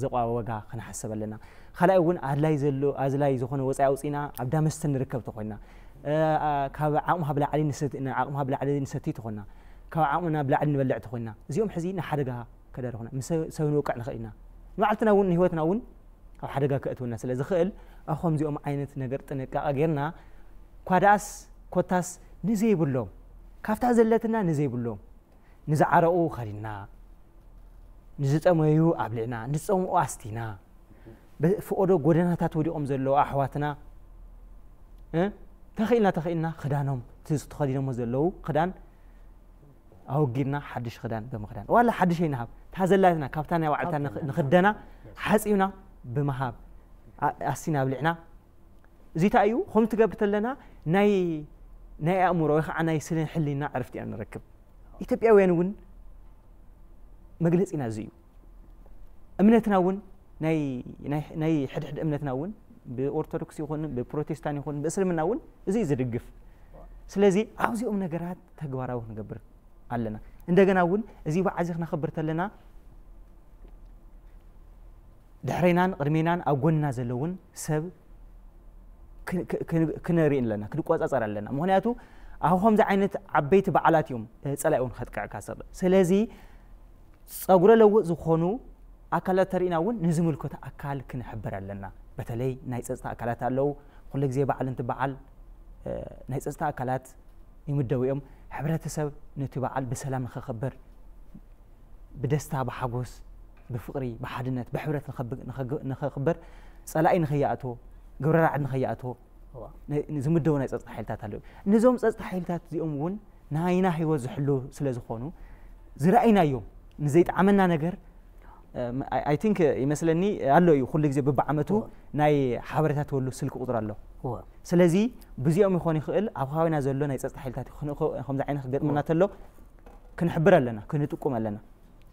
ዘቋ ዋጋ ክንሓስብ ኣለና። ካልኣይ እውን ኣድላይ ዘሎ ኣድላይ ዝኾነ ወፃኢ ኣውፂና ኣብ ዳመስተ ንርከብ ተኾይና ካብ ዓቕምኻ ብላዕሊ ንሰቲ ዓቕምኻ ብላዕሊ ንሰቲ ተኾይና ካብ ዓቕምና ብላዕሊ ንበልዕ ተኾይና እዚኦም ሕዚ ንሓደጋ ከዳርኹና ምስ ሰብ ንወቅዕ ንኽእል ኢና። ንባዕልትና እውን ንህይወትና እውን ኣብ ሓደጋ ከእትውና ስለ ዝኽእል ኣብ ከምዚኦም ዓይነት ነገር ጥንቃቐ ጌርና ኳ ደኣስ ኮታስ ንዘይብሎም ካብታ ዘለትና ንዘይብሎም ንዝዓረቑ ከዲና ንዝጠመዩ ኣብሊዕና ንዝፀምኡ ኣስቲና ብፍቐዶ ጎደናታት ወዲቖም ዘለዉ ኣሕዋትና ተኽኢልና ተኽኢልና ክዳኖም ተኸዲኖሞ ዘለዉ ክዳን ኣወጊድና ሓድሽ ክዳን ብምኽዳን ዋላ ሓድሽ ኣይንሃብ ታዘላትና ካብታ ናይ ባዕልታ ንኽደና ሓፂብና ብምሃብ ኣስቲና ኣብሊዕና እዚ እንታይ እዩ ከም ትገብር ተለና ናይ ናይ ኣእምሮ ወይ ከዓ ናይ ስነ ሕሊና ዕረፍቲ ኢና ንረክብ። ኢትዮጵያውያን እውን መግለፂና እዚ እዩ። እምነትና እውን ናይ ናይ- ናይ ሕድሕድ እምነትና እውን ብኦርቶዶክስ ይኹን ብፕሮቴስታን ይኹን ብእስልምና እውን እዚ እዩ ዝድግፍ። ስለዚ ኣብዚኦም ነገራት ተግባራዊ ክንገብር ኣለና። እንደገና እውን እዚ በዓል እዚ ክነኽብር ተለና ድሕሬናን ቅድሜናን ኣብ ጎንና ዘለውን ሰብ ክ- ክ- ክ- ክነርኢ ኣለና፣ ክንቆፃፀር ኣለና። ምክንያቱ ኣብ ከምዚ ዓይነት ዓበይቲ በዓላት እዮም እ፣ ፀላኢ እውን ከጥቅዕካ ዝኽእል። ስለዚ ፀጉረ ለውጥ ዝኾኑ ኣካላት ተሪእና እውን ንዝምልከቶ ኣካል ክንሕብር ኣለና። በተለይ ናይ ፀፅታ ኣካላት ኣለዉ። ኩሉ ግዜ በዓል እንትበዓል እ፣ ናይ ፀፅታ ኣካላት ይምደቡ እዮም። ሕብረተሰብ ነቲ በዓል ብሰላም ንኸኽብር ብደስታ ብሓጎስ ብፍቕሪ ብሓድነት ብሕብረት ንኸብ- ንኸግ- ንኸኽብር ፀላኢ ንኸይኣትዎ ግብረ ራዕዲ ንኸይኣትዎ እዋ። ን- ዝምደቡ ናይ ፀፅታ ሓይልታት ኣለዉ። ነዞም ፀፅታ ሓይልታት እዚኦም እውን ናይና ህይወት ዝሕልዉ ስለ ዝኾኑ ዝረኣይናዮም ንዘይጠዓመና ነገር I think ይመስለኒ ኣሎ እዩ ኩሉ ግዜ ብብዓመቱ እዋ። ናይ ሓበሬታ ትወሉ ስልኪ ቁፅሪ ኣሎ። እዋ። ስለዚ ብዚኦም ይኾን ይኽእል ኣብ ከባቢና ዘሎ ናይ ፀፅታ ሓይልታት ይኹን ይኹ- ከምዚ ዓይነት ክገጥመና ተሎ ክንሕብር ኣለና፣ ክንጥቁም ኣለና።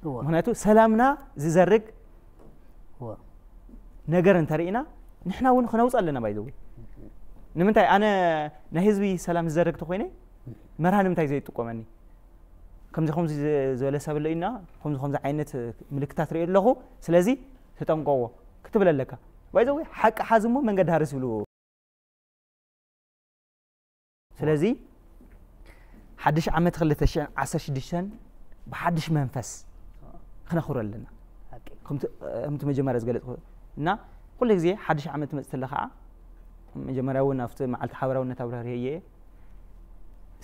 እዋ። ምክንያቱ ሰላምና ዝዘርግ እዋ። ነገር እንተርኢና ንሕና እውን ክነውፅ ኣለና። ባይዘዊ ንምንታይ ኣነ ናይ ህዝቢ ሰላም ዝዘርግ ተኮይነ መርሃ ንምንታይ ዘይጥቀመኒ? ከምዚ ከምዚ ዝበለ ሰብ ኣሎ ኢና፣ ከምዚ ከምዚ ዓይነት ምልክታት ርኢ ኣለኹ፣ ስለዚ ተጠንቀዎ ክትብል ኣለካ። ባይዘዊ ሓቂ ሓዝሞ መንገዲ ሃርስ ይብሉ። ስለዚ ሓድሽ ዓመት ክልተ ሽሕን ዓሰርተ ሽዱሽተን ብሓድሽ መንፈስ ክነኽብሮ ኣለና። ሓቂ። ከምቲ ከምቲ መጀመርያ ዝገለጽኩ እና ኩሉ ግዜ ሓድሽ ዓመት ትመጽእ ተለ ከዓ መጀመርያ እውን ኣብቲ መዓልቲ ሓበራውነት ኣብራርየ እየ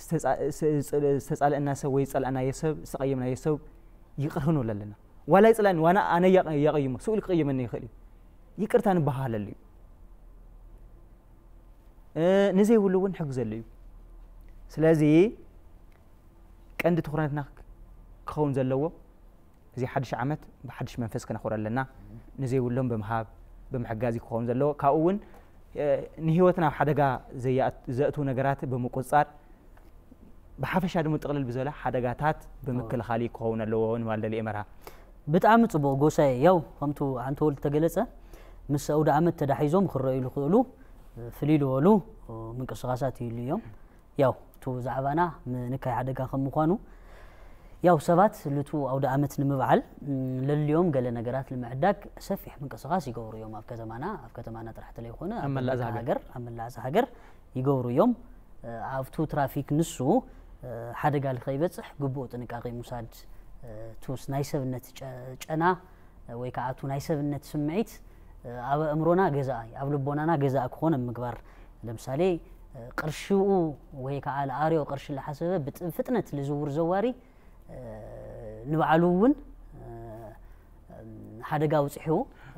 ዝተጻ- ስ- ስ- ዝተጻለአና ሰብ ወይ ዝጸላእናዮ ሰብ ዝተቐየምናዮ ሰብ ይቕር ክንብል ኣለና። ዋላ ይጽላእኒ ዋና ኣነ የቐ- የቐይሞ ስኡል ክቐየመኒ ይኽእል እዩ። ይቅርታ ንበሃለሉ እዩ። እ፣ ንዘይብሉ እውን ንሕግዘሉ እዩ። ስለዚ ቀንዲ ትኹረትና ክኸውን ዘለዎ እዚ ሓድሽ ዓመት ብሓድሽ መንፈስ ክነኽብሮ ኣለና። ንዘይብሎም ብምሃብ ብምሕጋዝ እዩ ክኸውን ዘለዎ። ካብኡ እውን እ፣ ንህይወትና ኣብ ሓደጋ ዘየኣት- ዘእትዉ ነገራት ብምቁፅፃር ብሓፈሻ ድማ ጥቕልል ብዝበለ ሓደጋታት ብምክልኻል እዩ ክኸውን ኣለዎ ንማል ደሊ ኤመርሃ። ብጣዕሚ ጽቡቕ ጎሳየ። ያው ከምቱ ሓንቲ ወልድ ተገለጸ ምስ ኣውደ ዓመት ተዳሒዞም ክረኣዩ ዝኽእሉ ፍልይ ዝበሉ ምንቅስቃሳት ይህሉ እዮም። ያው እቱ ዛዕባና ምንካይ ሓደጋ ከም ምዃኑ ያው ሰባት ልቱ ኣውደ ዓመት ንምብዓል ም፣ ለልዮም ገለ ነገራት ንምዕዳግ ሰፊሕ ምንቅስቃስ ይገብሩ እዮም። ኣብ ከተማና ኣብ ከተማና ጥራሕ ተለይኮነ ኣብ ኣብ መላእ እዛ መላእ ሃገር። ሃገር ኣብ መላእ እዛ ሃገር ይገብሩ እዮም። እ፣ ኣብቱ ትራፊክ ንሱ እ፣ ሓደጋ ንከይበፅሕ ግቡእ ጥንቃቄ ምውሳድ እ፣ ቱስ ናይ ሰብነት ጨ- ጨና እ፣ ወይ ከዓ እቱ ናይ ሰብነት ስምዒት እ፣ ኣብ ኣእምሮና ገዛእ ኣብ ልቦናና ገዛእ ክኾን ኣብ ምግባር ለምሳሌ እ፣ ቅርሽኡ ወይ ከዓ ለኣርዮ ቅርሺ ለሓሰበ ብጥ- ፍጥነት ልዝውር ዘዋሪ እ፣ ንባዕሉ እውን እ፣ ሓደጋ ኣውፂሑ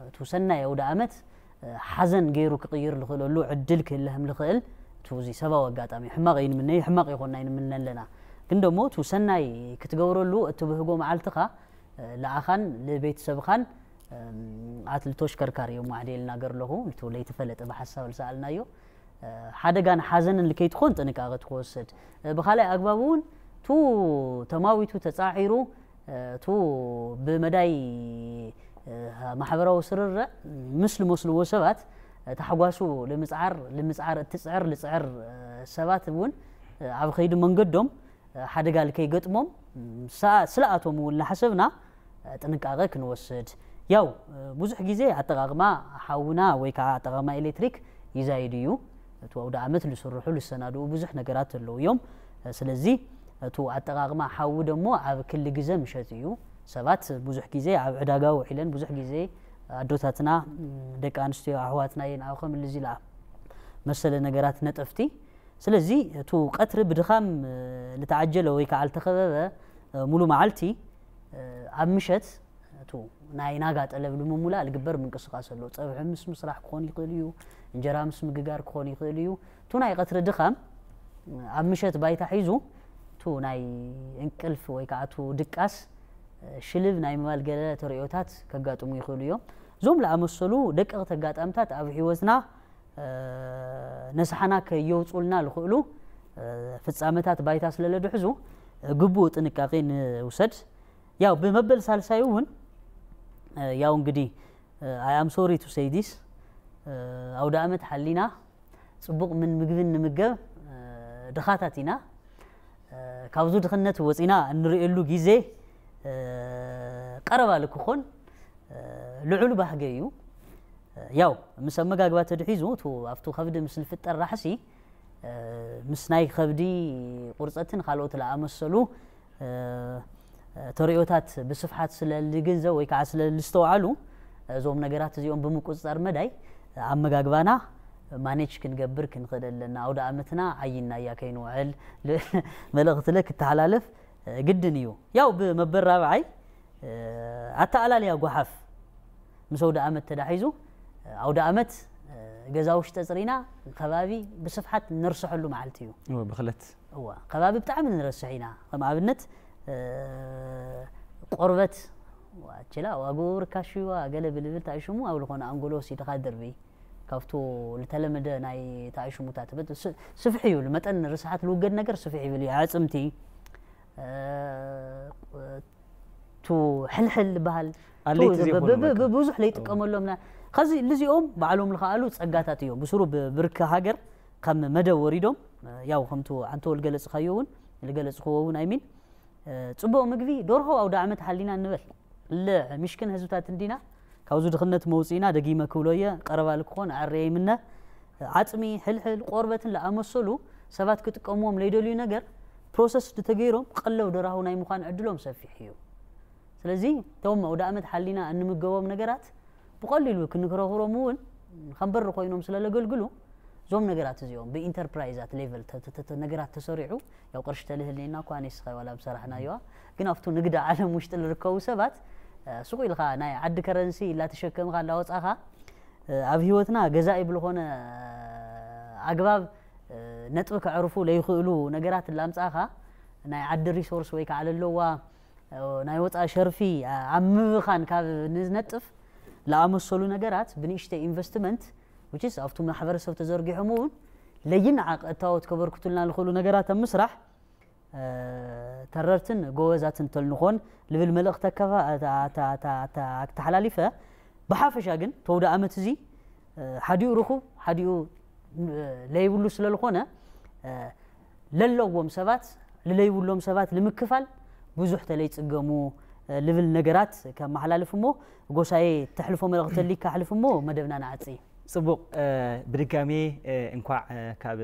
እቱ ሰናይ ኣውደ ዓመት እ፣ ሓዘን ገይሩ ክቕይር ዝኽእለሉ ዕድል ክህልህም ዝኽእል እቱ እዚ ሰብኣዊ ኣጋጣሚ ሕማቕ ይንምነ እዩ ሕማቕ ይኾና ይንምነ ኣለና ግን ደሞ እቱ ሰናይ ክትገብረሉ እትብህጎ መዓልትኻ እ፣ ለኣኻን ልቤተሰብኻን ኣትልቶ ሽከርካሪ እዮም ማዕደ ኢልና ገር ኣለኹ እቱ ለይተፈለጠ ብሓሳብ ዝሰኣልናዮ ሓደጋን ሓዘንን ልከይትኾን ጥንቃቐ ትወስድ ብካልኣይ ኣግባብ እውን ቱ ተማዊቱ ተፃዒሩ ቱ ብመዳይ ማሕበራዊ ስርርዕ ምስ ልመስልዎ ሰባት ታሕጓሱ ልምፅዓር ልምፅዓር እትፅዕር ልፅዕር ሰባት እውን ኣብ ከይዲ መንገዶም ሓደጋ ልከይገጥሞም ስለ ኣቶም እውን ላሓሰብና ጥንቃቐ ክንወስድ ያው ብዙሕ ግዜ ኣጠቓቕማ ሓውና ወይ ከዓ ኣጠቓቕማ ኤሌክትሪክ ይዛይድ እዩ። እቲ ኣውደ ዓመት ልስርሑ ልሰናድኡ ብዙሕ ነገራት ኣለዉ እዮም። ስለዚ እቱ ኣጠቓቕማ ሓዊ ደሞ ኣብ ክሊ ግዘ ምሸት እዩ። ሰባት ብዙሕ ግዜ ኣብ ዕዳጋ ውዒለን ብዙሕ ግዜ ኣዶታትና ደቂ ኣንስትዮ ኣሕዋትና እየን ኣብ ከምልዚ ለኣ መሰለ ነገራት ነጠፍቲ ስለዚ እቱ ቀትሪ ብድኻም ልተዓጀለ ወይ ከዓ ልተኸበበ ሙሉ መዓልቲ ኣብ ምሸት እቱ ናይ ናጋ ጠለብ ንምሙላእ ልግበር ምንቅስቃስ ኣሎ። ፀብሒ ምስ ምስራሕ ክኾን ይኽእል እዩ፣ እንጀራ ምስ ምግጋር ክኾን ይኽእል እዩ። እቱ ናይ ቀትሪ ድኻም ኣብ ምሸት ባይታ ሒዙ እቱ ናይ እንቅልፍ ወይ ከዓ እቱ ድቃስ ሽልብ ናይ ምባል ገለ ተርእዮታት ከጋጥሙ ይኽእሉ እዮም። እዞም ለኣመሰሉ ደቀቕቲ ኣጋጣምታት ኣብ ህይወትና ነስሓና ከየውፁልና ልኽእሉ ፍጻመታት ባይታ ስለለድሕዙ ግቡእ ጥንቃቄ ንውሰድ። ያው ብመበል ሳልሳይ እውን ያው እንግዲህ I am sorry to say this ኣውደ ዓመት ሓሊና ጽቡቕ ምን ምግብን ንምገብ ድኻታት ኢና። ካብዙ ድኽነት ወፂና እንርእየሉ ግዜ ቀረባ ልክኾን ልዑሉ ባህገ እዩ። ያው ምስ ኣመጋግባ ተድሒዙ ኣብቱ ከብዲ ምስ ልፍጠር ራሕሲ ምስ ናይ ከብዲ ቁርፀትን ካልኦት ለኣመሰሉ ተርእዮታት ብስፍሓት ስለ ልግንዘብ ወይ ከዓ ስለ ልስተውዓሉ እዞም ነገራት እዚኦም ብምቁፅፃር መዳይ ኣመጋግባና ማኔጅ ክንገብር ክንኽእል ኣለና። ኣውደ ዓመትና ዓይና እያ ከይንውዕል መልእኽቲ ለ ክተሓላለፍ ግድን እዩ። ያው ብመበል ራብዓይ ኣተኣላልያ ጓሓፍ ምስ ኣውደ ዓመት ተዳሒዙ ኣውደ ዓመት ገዛ ውሽጢ ኣፅሪና ከባቢ ብስፍሓት ነርሰሐሉ መዓልቲ እዩ። ብክለት እዋ ከባቢ ብጣዕሚ ንረስሕ ኢና። ከም ኣብነት ቆርበት ችላ ዋጎ ርካሽዋ ገለ ብልብል ታይሽሙ ኣብ ዝኾነ ኣንጎሎ ሲድኻ ድርቢ ካብቱ ልተለመደ ናይ ታይሽሙታት ስፍሕ ይብል መጠን ርስሓት ልውገድ ነገር ስፍሕ ይብል እዩ። ኣዕፅምቲ ቱ ሕልሕል ዝበሃል ብዙሕ ለይጥቀመሎም ከዚ ልዚኦም ባዕሎም ዝኸኣሉ ፀጋታት እዮም። ብስሩ ብብርኪ ሃገር ካብ መደብ ወሪዶም ያው ከምቱ ኣንተ ልገለፅካዮ እውን ልገለፅክዎ እውን ኣይሚን ፅቡቅ ምግቢ ዶርሆ ኣውደ ዓመት ሓሊና እንበል ልዕ ምሽክን ህዝብታት እንዲና ካብዚ ድኽነት መውፅኢና ደጊመ ክብሎ እየ። ቀረባ ልክኾን ኣዕረየ ይምነ ዓፅሚ ሕልሕል ቆርበትን ለኣመሰሉ ሰባት ክጥቀምዎም ለይደልዩ ነገር ፕሮሰስ ድተገይሮም ቀለብ ደራሁ ናይ ምዃን ዕድሎም ሰፊሕ እዩ። ስለዚ እቶም ኣውደ ዓመት ሓሊና እንምገቦም ነገራት ብቐሊሉ ክንክረኽሮም እውን ከንበሪ ኮይኖም ስለለገልግሉ እዞም ነገራት እዚኦም ብኢንተርፕራይዛት ሌቨል ነገራት ተሰሪዑ ያው ቅርሺ ተልህልኒና እኳ ኣነስ ኸይ ዋላ ብሰራሕናዮ ግን ኣብቱ ንግዲ ዓለም ውሽጢ ዝርከቡ ሰባት ሱቁ ኢልካ ናይ ዓዲ ከረንሲ ኢላ ተሸከምካ እንዳወፃኻ ኣብ ህይወትና ገዛኢ ብልኾነ ኣግባብ ነጥቢ ከዕርፉ ለይኽእሉ ነገራት ላምፃኻ ናይ ዓዲ ሪሶርስ ወይ ከዓ ለለዋ ናይ ወፃኢ ሸርፊ ኣብ ምብኻን ካብ ንነጥፍ ለኣመሰሉ ነገራት ብንእሽተይ ኢንቨስትመንት ውችስ ኣብቱ ማሕበረሰብ ተዘርጊሖም እውን ለይን ዓቀ እታወት ከበርክቱልና ዝኽእሉ ነገራት ኣብ ምስራሕ ተረርትን ጎበዛትን ተልንኾን ልብል መልእኽቲ ኣተሓላሊፈ። ብሓፈሻ ግን ተውደ ዓመት እዚ ሓዲኡ ርኹብ ሓዲኡ ለይብሉ ስለልኾነ ለለዎም ሰባት ልለይብሎም ሰባት ልምክፋል ብዙሕ ተለይፅገሙ ልብል ነገራት ከመሓላልፍ እሞ ጎሳዬ ተሕልፎ መልእኽቲ ተሊካ ኣሕልፍ እሞ መደብና ንዓፂ። ፅቡቕ ብድጋሜ እንኳዕ ካብ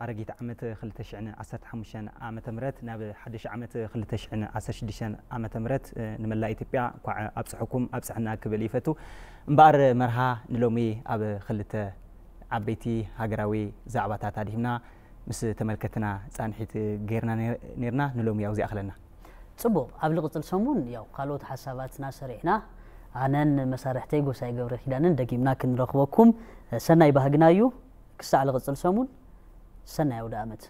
ኣረጊት ዓመት ክልተ ሽሕን ዓሰርተ ሓሙሽተን ዓመተ ምህረት ናብ ሓድሽ ዓመት ክልተ ሽሕን ዓሰርተ ሽዱሽተን ዓመተ ምህረት ንመላእ ኢትዮጵያ እንኳዕ ኣብፅሐኩም ኣብፅሐና ክብል ይፈቱ። እምበኣር መርሃ ንሎሚ ኣብ ክልተ ዓበይቲ ሃገራዊ ዛዕባታት ኣድሂብና ምስ ተመልከትና ፃንሒት ገይርና ነርና ንሎሚ ያው ዚኣኽለና። ፅቡቕ ኣብ ልቕፅል ሰሙን ያው ካልኦት ሓሳባትና ሰሪሕና ኣነን መሳርሕተይ ጎሳይ ገብረ ኪዳንን ደጊምና ክንረኽበኩም ሰናይ ባህግና እዩ። ክሳዕ ልቕፅል ሰሙን ሰናይ ኣውደ ዓመት።